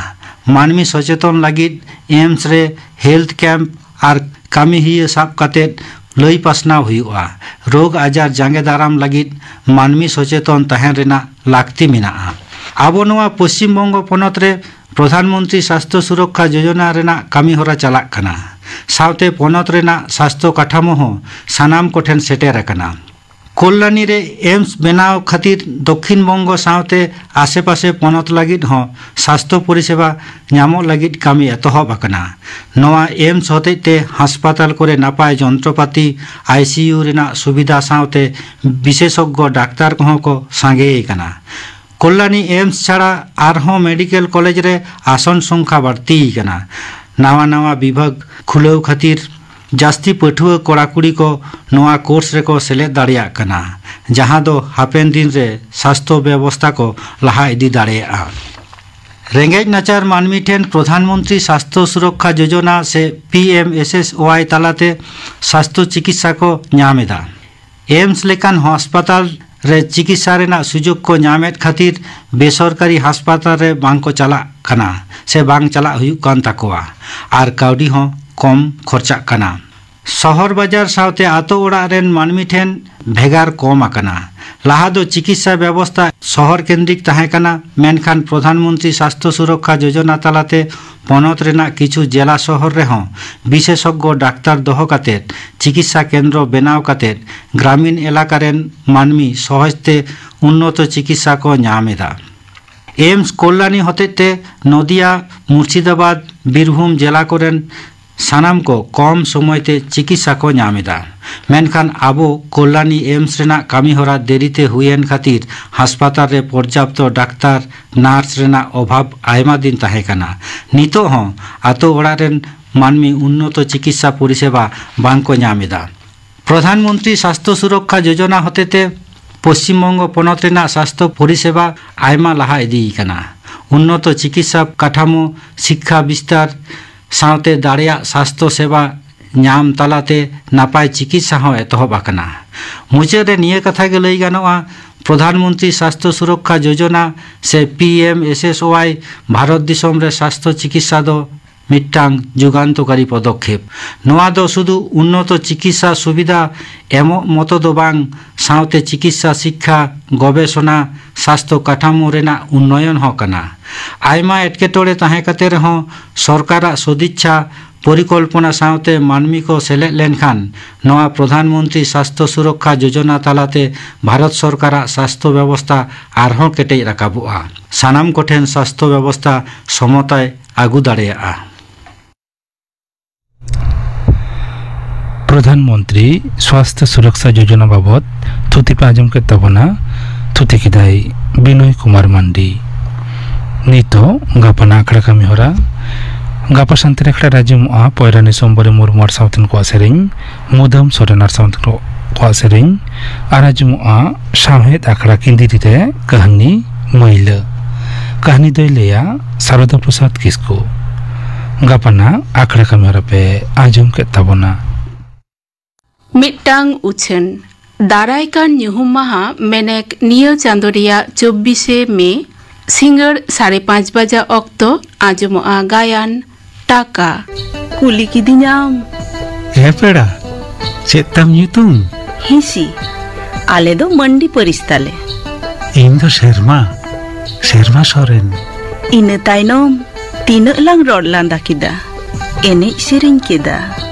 ᱢᱟᱹᱱᱢᱤ ᱥᱚᱪᱮᱛᱚᱱ ᱞᱟᱹᱜᱤᱫ ᱮᱢᱥ ᱨᱮ ᱦᱮᱞᱛᱷ ᱠᱮᱢᱯ ᱟᱨ ᱠᱟᱹᱢᱤᱦᱤᱭᱟᱹ ᱥᱟᱵ ᱠᱟᱛᱮ ᱞᱟᱹᱭ ᱯᱟᱥᱱᱟᱣ ᱦᱩᱭᱩᱜᱼᱟ᱾ ᱨᱳᱜᱽ ᱟᱡᱟᱨ ᱡᱟᱸᱜᱮ ᱫᱟᱨᱟᱢ ᱞᱟᱹᱜᱤᱫ ᱢᱟᱹᱱᱢᱤ ᱥᱚᱪᱮᱛᱚᱱ ᱛᱟᱦᱮᱱ ᱨᱮᱱᱟᱜ ᱞᱟᱹᱠᱛᱤ ᱢᱮᱱᱟᱜᱼᱟ᱾ ᱟᱵᱚ ᱱᱚᱣᱟ ᱯᱚᱥᱪᱤᱢ ᱵᱚᱝᱜᱚ ᱯᱚᱱᱚᱛ ᱨᱮ ᱯᱨᱚᱫᱷᱟᱱ ᱢᱚᱱᱛᱨᱤ ᱥᱟᱥᱛᱷᱚ ᱥᱩᱨᱚᱠᱠᱷᱟ ᱡᱳᱡᱚᱱᱟ ᱨᱮᱱᱟᱜ ᱠᱟᱹᱢᱤ ᱦᱚᱨᱟ ᱪᱟᱞᱟᱜ ᱠᱟᱱᱟ᱾ ᱥᱟᱶᱛᱮ ᱯᱚᱱᱚᱛ ᱨᱮᱱᱟᱜ ᱥᱟᱥᱛᱷᱚ ᱠᱟᱴᱷᱟᱢᱳ ᱦᱚᱸ ᱥᱟᱱᱟᱢ ᱠᱚᱴᱷᱮᱱ ᱥᱮᱴᱮᱨ ᱟᱠᱟᱱᱟ᱾ ᱠᱚᱞᱞᱟᱱᱤ ᱨᱮ ᱮᱢᱥ ᱵᱮᱱᱟᱣ ᱠᱷᱟᱹᱛᱤᱨ ᱫᱚᱠᱠᱷᱤᱱ ᱵᱚᱝᱜᱚ ᱥᱟᱶᱛᱮ ᱟᱥᱮᱯᱟᱥᱮ ᱯᱚᱱᱚᱛ ᱞᱟᱹᱜᱤᱫ ᱦᱚᱸ ᱥᱟᱥᱛᱷᱚ ᱯᱚᱨᱤᱥᱮᱵᱟ ᱧᱟᱢᱚᱜ ᱞᱟᱹᱜᱤᱫ ᱠᱟᱹᱢᱤ ᱮᱛᱚᱦᱚᱵ ᱟᱠᱟᱱᱟ᱾ ᱱᱚᱣᱟ ᱮᱢᱥ ᱦᱚᱛᱮᱡ ᱛᱮ ᱦᱟᱥᱯᱟᱛᱟᱞ ᱠᱚᱨᱮ ᱱᱟᱯᱟᱭ ᱡᱚᱱᱛᱨᱚᱯᱟᱛᱤ, ᱟᱭᱥᱤᱭᱩ ᱨᱮᱱᱟᱜ ᱥᱩᱵᱤᱫᱷᱟ ᱥᱟᱶᱛᱮ ᱵᱤᱥᱮᱥᱚᱜᱽᱜᱚ ᱰᱟᱠᱛᱟᱨ ᱠᱚᱦᱚᱸ ᱠᱚ ᱥᱟᱸᱜᱮ ᱟᱠᱟᱱᱟ᱾ ᱠᱚᱞᱞᱟᱱᱤ ᱮᱢᱥ ᱪᱷᱟᱲᱟ ᱟᱨᱦᱚᱸ ᱢᱮᱰᱤᱠᱮᱞ ᱠᱚᱞᱮᱡᱽ ᱨᱮ ᱟᱥᱚᱱ ᱥᱚᱝᱠᱷᱟ ᱵᱟᱹᱲᱛᱤ ᱟᱠᱟᱱᱟ᱾ ᱱᱟᱣᱟ ᱱᱟᱣᱟ ᱵᱤᱵᱷᱟᱜᱽ ᱠᱷᱩᱞᱟᱹᱣ ᱠᱷᱟᱹᱛᱤᱨ ᱡᱟᱹᱥᱛᱤ ᱯᱟᱹᱴᱷᱩᱣᱟᱹ ᱠᱚᱲᱟ ᱠᱩᱲᱤ ᱠᱚ ᱱᱚᱣᱟ ᱠᱳᱨᱥ ᱨᱮᱠᱚ ᱥᱮᱞᱮᱫ ᱫᱟᱲᱮᱭᱟᱜ ᱠᱟᱱᱟ, ᱡᱟᱦᱟᱸ ᱫᱚ ᱦᱟᱯᱮᱱ ᱫᱤᱱ ᱨᱮ ᱥᱟᱥᱛᱷᱚ ᱵᱮᱵᱚᱥᱛᱷᱟ ᱠᱚ ᱞᱟᱦᱟ ᱤᱫᱤ ᱫᱟᱲᱮᱭᱟᱜᱼᱟ᱾ ᱨᱮᱸᱜᱮᱡ ᱱᱟᱪᱟᱨ ᱢᱟᱹᱱᱢᱤ ᱴᱷᱮᱱ ᱯᱨᱚᱫᱷᱟᱱ ᱢᱚᱱᱛᱨᱤ ᱥᱟᱥᱛᱷᱚ ᱥᱩᱨᱚᱠᱠᱷᱟ ᱡᱳᱡᱚᱱᱟ ᱥᱮ P M S S Y ᱛᱟᱞᱟᱛᱮ ᱥᱟᱥᱛᱷᱚ ᱪᱤᱠᱤᱛᱥᱟ ᱠᱚ ᱧᱟᱢ ᱮᱫᱟ᱾ ᱮᱢᱥ ᱞᱮᱠᱟᱱ ᱦᱟᱥᱯᱟᱛᱟᱞ ᱨᱮ ᱪᱤᱠᱤᱛᱥᱟ ᱨᱮᱱᱟᱜ ᱥᱩᱡᱳᱜᱽ ᱠᱚ ᱧᱟᱢᱮᱫ ᱠᱷᱟᱹᱛᱤᱨ ᱵᱮᱥᱚᱨᱠᱟᱨᱤ ᱦᱟᱥᱯᱟᱛᱟᱞ ᱨᱮ ᱵᱟᱝ ᱠᱚ ᱪᱟᱞᱟᱜ ᱠᱟᱱᱟ ᱥᱮ ᱵᱟᱝ ᱪᱟᱞᱟᱜ ᱦᱩᱭᱩᱜ ᱠᱟᱱ ᱛᱟᱠᱚᱣᱟ ᱟᱨ ᱠᱟᱹᱣᱰᱤ ᱦᱚᱸ ᱠᱚᱢ ᱠᱷᱚᱨᱪᱟᱜ ᱠᱟᱱᱟ᱾ ᱥᱚᱦᱚᱨ ᱵᱟᱡᱟᱨ ᱥᱟᱶᱛᱮ ᱟᱛᱳ ᱚᱲᱟᱜ ᱨᱮᱱ ᱢᱟᱹᱱᱢᱤ ᱴᱷᱮᱱ ᱵᱷᱮᱜᱟᱨ ᱠᱚᱢ ᱟᱠᱟᱱᱟ᱾ ᱞᱟᱦᱟ ᱫᱚ ᱪᱤᱠᱤᱛᱥᱟ ᱵᱮᱵᱚᱥᱛᱷᱟ ᱥᱚᱦᱚᱨ ᱠᱮᱱᱫᱨᱤᱠ ᱛᱟᱦᱮᱸ ᱠᱟᱱᱟ, ᱢᱮᱱᱠᱷᱟᱱ ᱯᱨᱚᱫᱷᱟᱱ ᱢᱚᱱᱛᱨᱤ ᱥᱟᱥᱛᱷᱚ ᱥᱩᱨᱚᱠᱠᱷᱟ ᱡᱳᱡᱚᱱᱟ ᱛᱟᱞᱟᱛᱮ ᱯᱚᱱᱚᱛ ᱨᱮᱱᱟᱜ ᱠᱤᱪᱷᱩ ᱡᱮᱞᱟ ᱥᱚᱦᱚᱨ ᱨᱮᱦᱚᱸ ᱵᱤᱥᱮᱥᱚᱜᱽᱜᱚ ᱰᱟᱠᱛᱟᱨ ᱫᱚᱦᱚ ᱠᱟᱛᱮ ᱪᱤᱠᱤᱛᱥᱟ ᱠᱮᱱᱫᱨᱚ ᱵᱮᱱᱟᱣ ᱠᱟᱛᱮ ᱜᱨᱟᱢᱤᱱ ᱮᱞᱟᱠᱟ ᱨᱮᱱ ᱢᱟᱹᱱᱢᱤ ᱥᱚᱦᱚᱡ ᱛᱮ ᱩᱱᱱᱚᱛᱚ ᱪᱤᱠᱤᱛᱥᱟ ᱠᱚ ᱧᱟᱢ ᱮᱫᱟ᱾ ᱮᱢᱥ ᱠᱚᱞᱞᱟᱱᱤ ᱦᱚᱛᱮᱡ ᱛᱮ ᱱᱚᱫᱤᱭᱟ, ᱢᱩᱨᱥᱤᱫᱟᱵᱟᱫᱽ, ᱵᱤᱨᱵᱷᱩᱢ ᱡᱮᱞᱟ ᱠᱚᱨᱮᱱ ᱥᱟᱱᱟᱢ ᱠᱚ ᱠᱚᱢ ᱥᱚᱢᱚᱭ ᱛᱮ ᱪᱤᱠᱤᱛᱥᱟ ᱠᱚ ᱧᱟᱢ ᱮᱫᱟ᱾ ᱢᱮᱱᱠᱷᱟᱱ ᱟᱵᱚ ᱠᱚᱞᱞᱟᱱᱤ ᱮᱢᱥ ᱨᱮᱱᱟᱜ ᱠᱟᱹᱢᱤ ᱦᱚᱨᱟ ᱫᱮᱨᱤᱛᱮ ᱦᱩᱭᱮᱱ ᱠᱷᱟᱹᱛᱤᱨ ᱦᱟᱥᱯᱟᱛᱟᱞ ᱨᱮ ᱯᱚᱨᱡᱟᱯᱛᱚ ᱰᱟᱠᱛᱟᱨ, ᱱᱟᱨᱥ ᱨᱮᱱᱟᱜ ᱚᱵᱷᱟᱵᱽ ᱟᱭᱢᱟ ᱫᱤᱱ ᱛᱟᱦᱮᱸ ᱠᱟᱱᱟ᱾ ᱱᱤᱛᱚᱜ ᱦᱚᱸ ᱟᱛᱳ ᱚᱲᱟᱜ ᱨᱮᱱ ᱢᱟᱹᱱᱢᱤ ᱩᱱᱱᱚᱛᱚ ᱪᱤᱠᱤᱛᱥᱟ ᱯᱚᱨᱤᱥᱮᱵᱟ ᱵᱟᱝ ᱠᱚ ᱧᱟᱢ ᱮᱫᱟ᱾ ᱯᱨᱚᱫᱷᱟᱱ ᱢᱚᱱᱛᱨᱤ ᱥᱟᱥᱛᱷᱚ ᱥᱩᱨᱚᱠᱠᱷᱟ ᱡᱳᱡᱚᱱᱟ ᱦᱚᱛᱮᱛᱮ ᱯᱚᱥᱪᱤᱢ ᱵᱚᱝᱜᱚ ᱯᱚᱱᱚᱛ ᱨᱮᱱᱟᱜ ᱥᱟᱥᱛᱷᱚ ᱯᱚᱨᱤᱥᱮᱵᱟ ᱟᱭᱢᱟ ᱞᱟᱦᱟ ᱤᱫᱤ ᱟᱠᱟᱱᱟ᱾ ᱩᱱᱱᱚᱛᱚ ᱪᱤᱠᱤᱛᱥᱟ ᱠᱟᱴᱷᱟᱢᱳ, ᱥᱤᱠᱠᱷᱟ ᱵᱤᱥᱛᱟᱨ ᱥᱟᱶᱛᱮ ᱫᱟᱲᱮᱭᱟᱜ ᱥᱟᱥᱛᱷᱚ ᱥᱮᱵᱟ ᱧᱟᱢ ᱛᱟᱞᱟᱛᱮ ᱱᱟᱯᱟᱭ ᱪᱤᱠᱤᱛᱥᱟ ᱦᱚᱸ ᱮᱛᱚᱦᱚᱵ ᱟᱠᱟᱱᱟ᱾ ᱢᱩᱪᱟᱹᱫ ᱨᱮ ᱱᱤᱭᱟᱹ ᱠᱟᱛᱷᱟ ᱜᱮ ᱞᱟᱹᱭ ᱜᱟᱱᱚᱜᱼᱟ, ᱯᱨᱚᱫᱷᱟᱱ ᱢᱚᱱᱛᱨᱤ ᱥᱟᱥᱛᱷᱚ ᱥᱩᱨᱚᱠᱠᱷᱟ ᱡᱳᱡᱚᱱᱟ ᱥᱮ P M S S Y Bharat ᱫᱤᱥᱚᱢ ᱨᱮ ᱥᱟᱥᱛᱷᱚ ᱪᱤᱠᱤᱛᱥᱟ ᱫᱚ ᱢᱤᱫᱴᱟᱝ ᱡᱩᱜᱟᱱᱛᱚᱠᱟᱨᱤ ᱯᱚᱫᱚᱠᱷᱮᱯ᱾ ᱱᱚᱣᱟ ᱫᱚ ᱥᱩᱫᱷᱩ ᱩᱱᱱᱚᱛᱚ ᱪᱤᱠᱤᱛᱥᱟ ᱥᱩᱵᱤᱫᱷᱟ ᱮᱢᱚᱜ ᱢᱚᱛᱚ ᱫᱚ ᱵᱟᱝ, ᱥᱟᱶᱛᱮ ᱪᱤᱠᱤᱛᱥᱟ ᱥᱤᱠᱠᱷᱟ, ᱜᱚᱵᱮᱥᱚᱱᱟ, ᱥᱟᱥᱛᱷᱚ ᱠᱟᱴᱷᱟᱢᱳ ᱨᱮᱱᱟᱜ ᱩᱱᱱᱚᱭᱚᱱ ᱦᱚᱸ ᱠᱟᱱᱟ᱾ ᱟᱭᱢᱟ ᱮᱴᱠᱮᱴᱚᱬᱮ ᱛᱟᱦᱮᱸ ᱠᱟᱛᱮ ᱨᱮᱦᱚᱸ ᱥᱚᱨᱠᱟᱨᱟᱜ ᱥᱚᱫᱤᱪᱪᱷᱟ ᱯᱚᱨᱤᱠᱚᱞᱯᱚᱱᱟ ᱥᱟᱶᱛᱮ ᱢᱟᱹᱱᱢᱤ ᱠᱚ ᱥᱮᱞᱮᱫ ᱞᱮᱱᱠᱷᱟᱱ ᱱᱚᱣᱟ ᱯᱨᱚᱫᱷᱟᱱ ᱢᱚᱱᱛᱨᱤ ᱥᱟᱥᱛᱷᱚ ᱥᱩᱨᱚᱠᱠᱷᱟ ᱡᱳᱡᱚᱱᱟ ᱛᱟᱞᱟᱛᱮ ᱵᱷᱟᱨᱚᱛ ᱥᱚᱨᱠᱟᱨᱟᱜ ᱥᱟᱥᱛᱷᱚ ᱵᱮᱵᱚᱥᱛᱷᱟ ᱟᱨᱦᱚᱸ ᱠᱮᱴᱮᱡ ᱨᱟᱠᱟᱵᱚᱜᱼᱟ᱾ ᱥᱟᱱᱟᱢ ᱠᱚᱴᱷᱮᱱ ᱥᱟᱥᱛᱷᱚ ᱵᱮᱵᱚᱥᱛᱷᱟ ᱥᱚᱢᱚᱛᱟᱭ ᱟᱹᱜᱩ ᱫᱟᱲᱮᱭᱟᱜᱼᱟ᱾ ᱯᱨᱚᱫᱷᱟᱱ ᱢᱚᱱᱛᱨᱤ ᱥᱣᱟᱥᱛᱷ ᱥᱩᱨᱚᱠᱥᱟ ᱡᱳᱡᱚᱱᱟ ᱵᱟᱵᱚᱛ ᱛᱷᱩᱛᱤ ᱯᱮ ᱟᱸᱡᱚᱢ ᱠᱮᱫ ᱛᱟᱵᱚᱱᱟ᱾ ᱛᱷᱩᱛᱤ ᱠᱮᱫᱟᱭ ᱵᱤᱱᱚᱭ ᱠᱩᱢᱟᱨ ᱢᱟᱱᱰᱤ᱾ ᱱᱤᱛᱚᱜ ᱜᱟᱯᱟᱱᱟᱜ ᱟᱠᱷᱲᱟ ᱠᱟᱹᱢᱤ ᱦᱚᱨᱟ᱾ ᱜᱟᱯᱟ ᱥᱟᱱᱛᱟᱲᱤ ᱟᱠᱷᱲᱟ ᱨᱮ ᱟᱸᱡᱚᱢᱚᱜᱼᱟ ᱯᱚᱭᱨᱟᱱᱤ ᱥᱳᱢᱵᱟᱨᱤ ᱢᱩᱨᱢᱩ ᱟᱨ ᱥᱟᱶᱛᱮᱱ ᱠᱚᱣᱟᱜ ᱥᱮᱨᱮᱧ, ᱢᱩᱫᱟᱹᱢ ᱥᱚᱨᱮᱱ ᱟᱨ ᱥᱟᱶᱛᱮᱱ ᱠᱚᱣᱟᱜ ᱥᱮᱨᱮᱧ, ᱟᱨ ᱟᱸᱡᱚᱢᱚᱜᱼᱟ ᱥᱟᱶᱦᱮᱫ ᱟᱠᱷᱲᱟ ᱠᱤᱸᱫᱤᱨᱤ ᱨᱮ ᱠᱟᱹᱦᱱᱤ ᱢᱟᱹᱭᱞᱟᱹ᱾ ᱠᱟᱹᱦᱱᱤ ᱫᱚᱭ ᱞᱟᱹᱭᱟ ᱥᱟᱨᱚᱫᱟ ᱯᱨᱚᱥᱟᱫᱽ ᱠᱤᱥᱠᱩ᱾ ᱜᱟᱯᱟᱱᱟᱜ ᱟᱠᱷᱲᱟ ᱠᱟᱹᱢᱤ ᱦᱚᱨᱟ ᱯᱮ ᱟᱸᱡᱚᱢ ᱠᱮᱫ ᱛᱟᱵᱚᱱᱟ᱾ ᱢᱤᱫᱴᱟᱝ ᱩᱪᱷᱟᱹᱱ᱾ ᱫᱟᱨᱟᱭ ᱠᱟᱱ ᱧᱩᱦᱩᱢ ᱢᱟᱦᱟ, ᱢᱮᱱᱮᱠ ᱱᱤᱭᱟᱹ ᱪᱟᱸᱫᱚ ᱨᱮᱭᱟᱜ ᱪᱚᱵᱵᱤᱥᱮ ᱢᱮ, ᱥᱤᱸᱜᱟᱹᱲ ᱥᱟᱲᱮ ᱯᱟᱸᱪ ᱵᱟᱡᱟ ᱚᱠᱛᱚ ᱟᱸᱡᱚᱢᱚᱜᱼᱟ ᱜᱟᱭᱟᱱ ᱴᱟᱠᱟ᱾ ᱠᱩᱞᱤ ᱠᱤᱫᱤᱧᱟᱢ᱾ ᱦᱮᱸ ᱯᱮᱲᱟ, ᱪᱮᱫ ᱛᱟᱢ ᱧᱩᱛᱩᱢ? ᱦᱤᱸᱥᱤ᱾ ᱟᱞᱮ ᱫᱚ ᱢᱟᱱᱰᱤ ᱯᱟᱹᱨᱤᱥ ᱛᱟᱞᱮ᱾ ᱤᱧ ᱫᱚ ᱥᱮᱨᱢᱟ, ᱥᱮᱨᱢᱟ ᱥᱚᱨᱮᱱ᱾ ᱤᱱᱟᱹ ᱛᱟᱭᱱᱚᱢ ᱛᱤᱱᱟᱹᱜ ᱞᱟᱝ ᱨᱚᱲ ᱞᱟᱸᱫᱟ ᱠᱮᱫᱟ, ᱮᱱᱮᱡ ᱥᱮᱨᱮᱧ ᱠᱮᱫᱟ᱾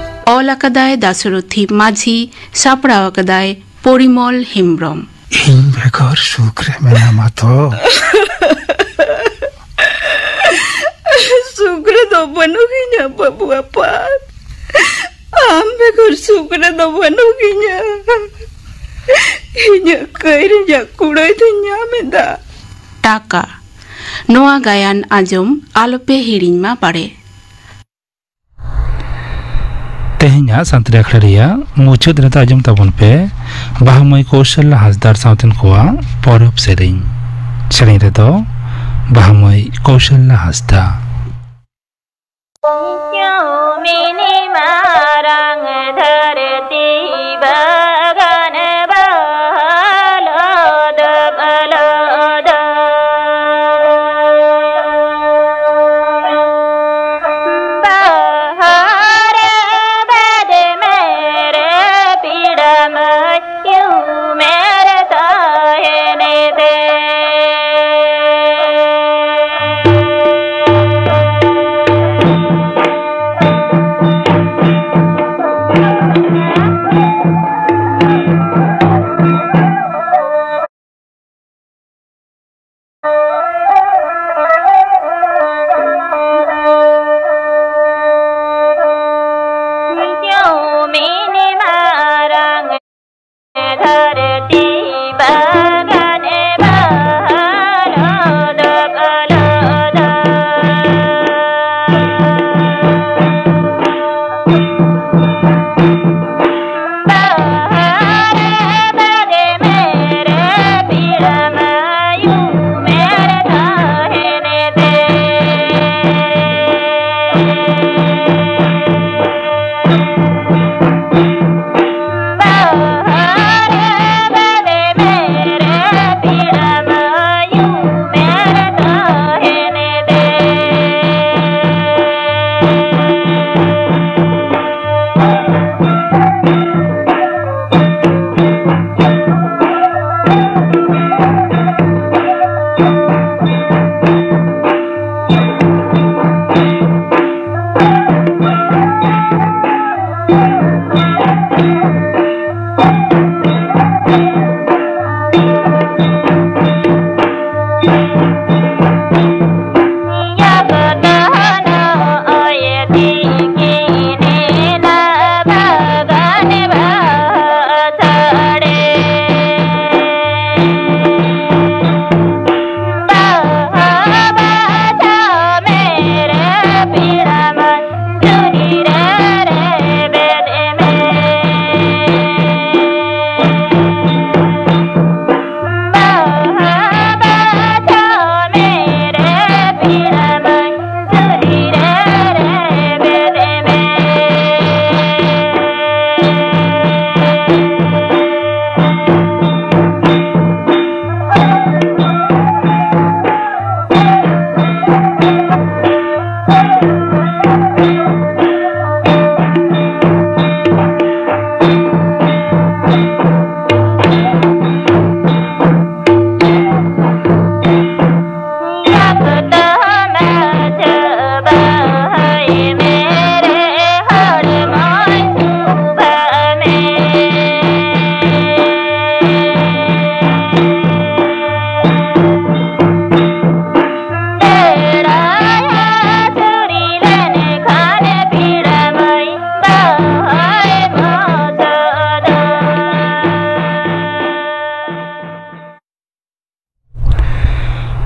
ᱚᱞ ᱟᱠᱟᱫᱟᱭ ᱫᱟᱥᱚᱨᱚᱛᱷᱤ ᱢᱟᱹᱡᱷᱤ, ᱥᱟᱯᱲᱟᱣ ᱟᱠᱟᱫᱟᱭ ᱯᱚᱨᱤᱢᱚᱞ ᱦᱮᱢᱵᱽᱨᱚᱢ᱾ ᱤᱧ ᱵᱮᱜᱚᱨ ᱥᱩᱠ ᱨᱮ ᱢᱮᱱᱟᱢᱟ ᱛᱚ? ᱥᱩᱠ ᱨᱮᱫᱚ ᱵᱟᱹᱱᱩᱜᱤᱧᱟ ᱵᱟᱹᱵᱩ ᱟᱯᱟᱛ᱾ ᱟᱢ ᱵᱮᱜᱚᱨ ᱥᱩᱠ ᱨᱮᱫᱚ ᱵᱟᱹᱱᱩᱜᱤᱧᱟ᱾ ᱤᱧᱟᱹᱜ ᱠᱟᱹᱭ ᱨᱮᱭᱟᱜ ᱠᱩᱲᱟᱹᱭ ᱫᱚᱧ ᱧᱟᱢ ᱮᱫᱟ᱾ ᱴᱟᱠᱟ᱾ ᱱᱚᱣᱟ ᱜᱟᱭᱟᱱ ᱟᱸᱡᱚᱢ ᱟᱞᱚᱯᱮ ᱦᱤᱲᱤᱧ ᱢᱟ ᱵᱟᱲᱮ᱾ ᱛᱮᱦᱮᱧᱟᱜ ᱥᱟᱱᱛᱟᱲᱤ ᱟᱠᱷᱲᱟ ᱨᱮᱭᱟᱜ ᱢᱩᱪᱟᱹᱫ ᱨᱮᱫᱚ ᱟᱸᱡᱚᱢ ᱛᱟᱵᱚᱱ ᱯᱮ ᱵᱟᱦᱟ ᱢᱟᱹᱭ ᱠᱳᱥᱚᱞᱞᱟ ᱦᱟᱸᱥᱫᱟᱜ ᱥᱟᱶᱛᱮᱱ ᱠᱚᱣᱟᱜ ᱯᱚᱨᱚᱵᱽ ᱥᱮᱨᱮᱧ᱾ ᱥᱮᱨᱮᱧ ᱨᱮᱫᱚ ᱵᱟᱦᱟ ᱢᱟᱹᱭ ᱠᱳᱥᱚᱞᱞᱟ ᱦᱟᱸᱥᱫᱟ᱾ ᱧᱩᱢᱤᱱᱤ ᱢᱟᱨᱟᱝ ᱫᱷᱟᱹᱨᱛᱤ ᱵᱟᱜᱟᱱ ᱵᱟᱦᱟ ᱞᱚᱫᱚᱵ ᱞᱚᱫᱚᱵ᱾ ᱵᱟᱦᱟᱨᱮ ᱵᱟᱫᱮ ᱢᱮᱨᱮ ᱯᱤᱲᱟ ᱢᱟᱹᱭ ᱧᱩᱢᱮᱨ ᱛᱟᱦᱮᱱ ᱛᱮ᱾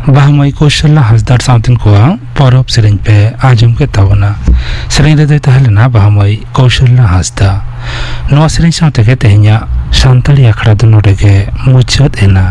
ᱵᱟᱦᱟᱢᱟᱹᱭ ᱠᱳᱥᱚᱞᱞᱟ ᱦᱟᱸᱥᱫᱟᱜ ᱥᱟᱶᱛᱮᱱ ᱠᱚᱣᱟᱜ ᱯᱚᱨᱚᱵᱽ ᱥᱮᱨᱮᱧ ᱯᱮ ᱟᱸᱡᱚᱢ ᱠᱮᱫ ᱛᱟᱵᱚᱱᱟ᱾ ᱥᱮᱨᱮᱧ ᱨᱮᱫᱚᱭ ᱛᱟᱦᱮᱸ ᱞᱮᱱᱟ ᱵᱟᱦᱟᱢᱟᱹᱭ ᱠᱳᱥᱚᱞᱞᱟ ᱦᱟᱸᱥᱫᱟ᱾ ᱱᱚᱣᱟ ᱥᱮᱨᱮᱧ ᱥᱟᱶ ᱛᱮᱜᱮ ᱛᱮᱦᱮᱧᱟᱜ ᱥᱟᱱᱛᱟᱲᱤ ᱟᱠᱷᱲᱟ ᱫᱚ ᱱᱚᱰᱮ ᱜᱮ ᱢᱩᱪᱟᱹᱫ ᱮᱱᱟ᱾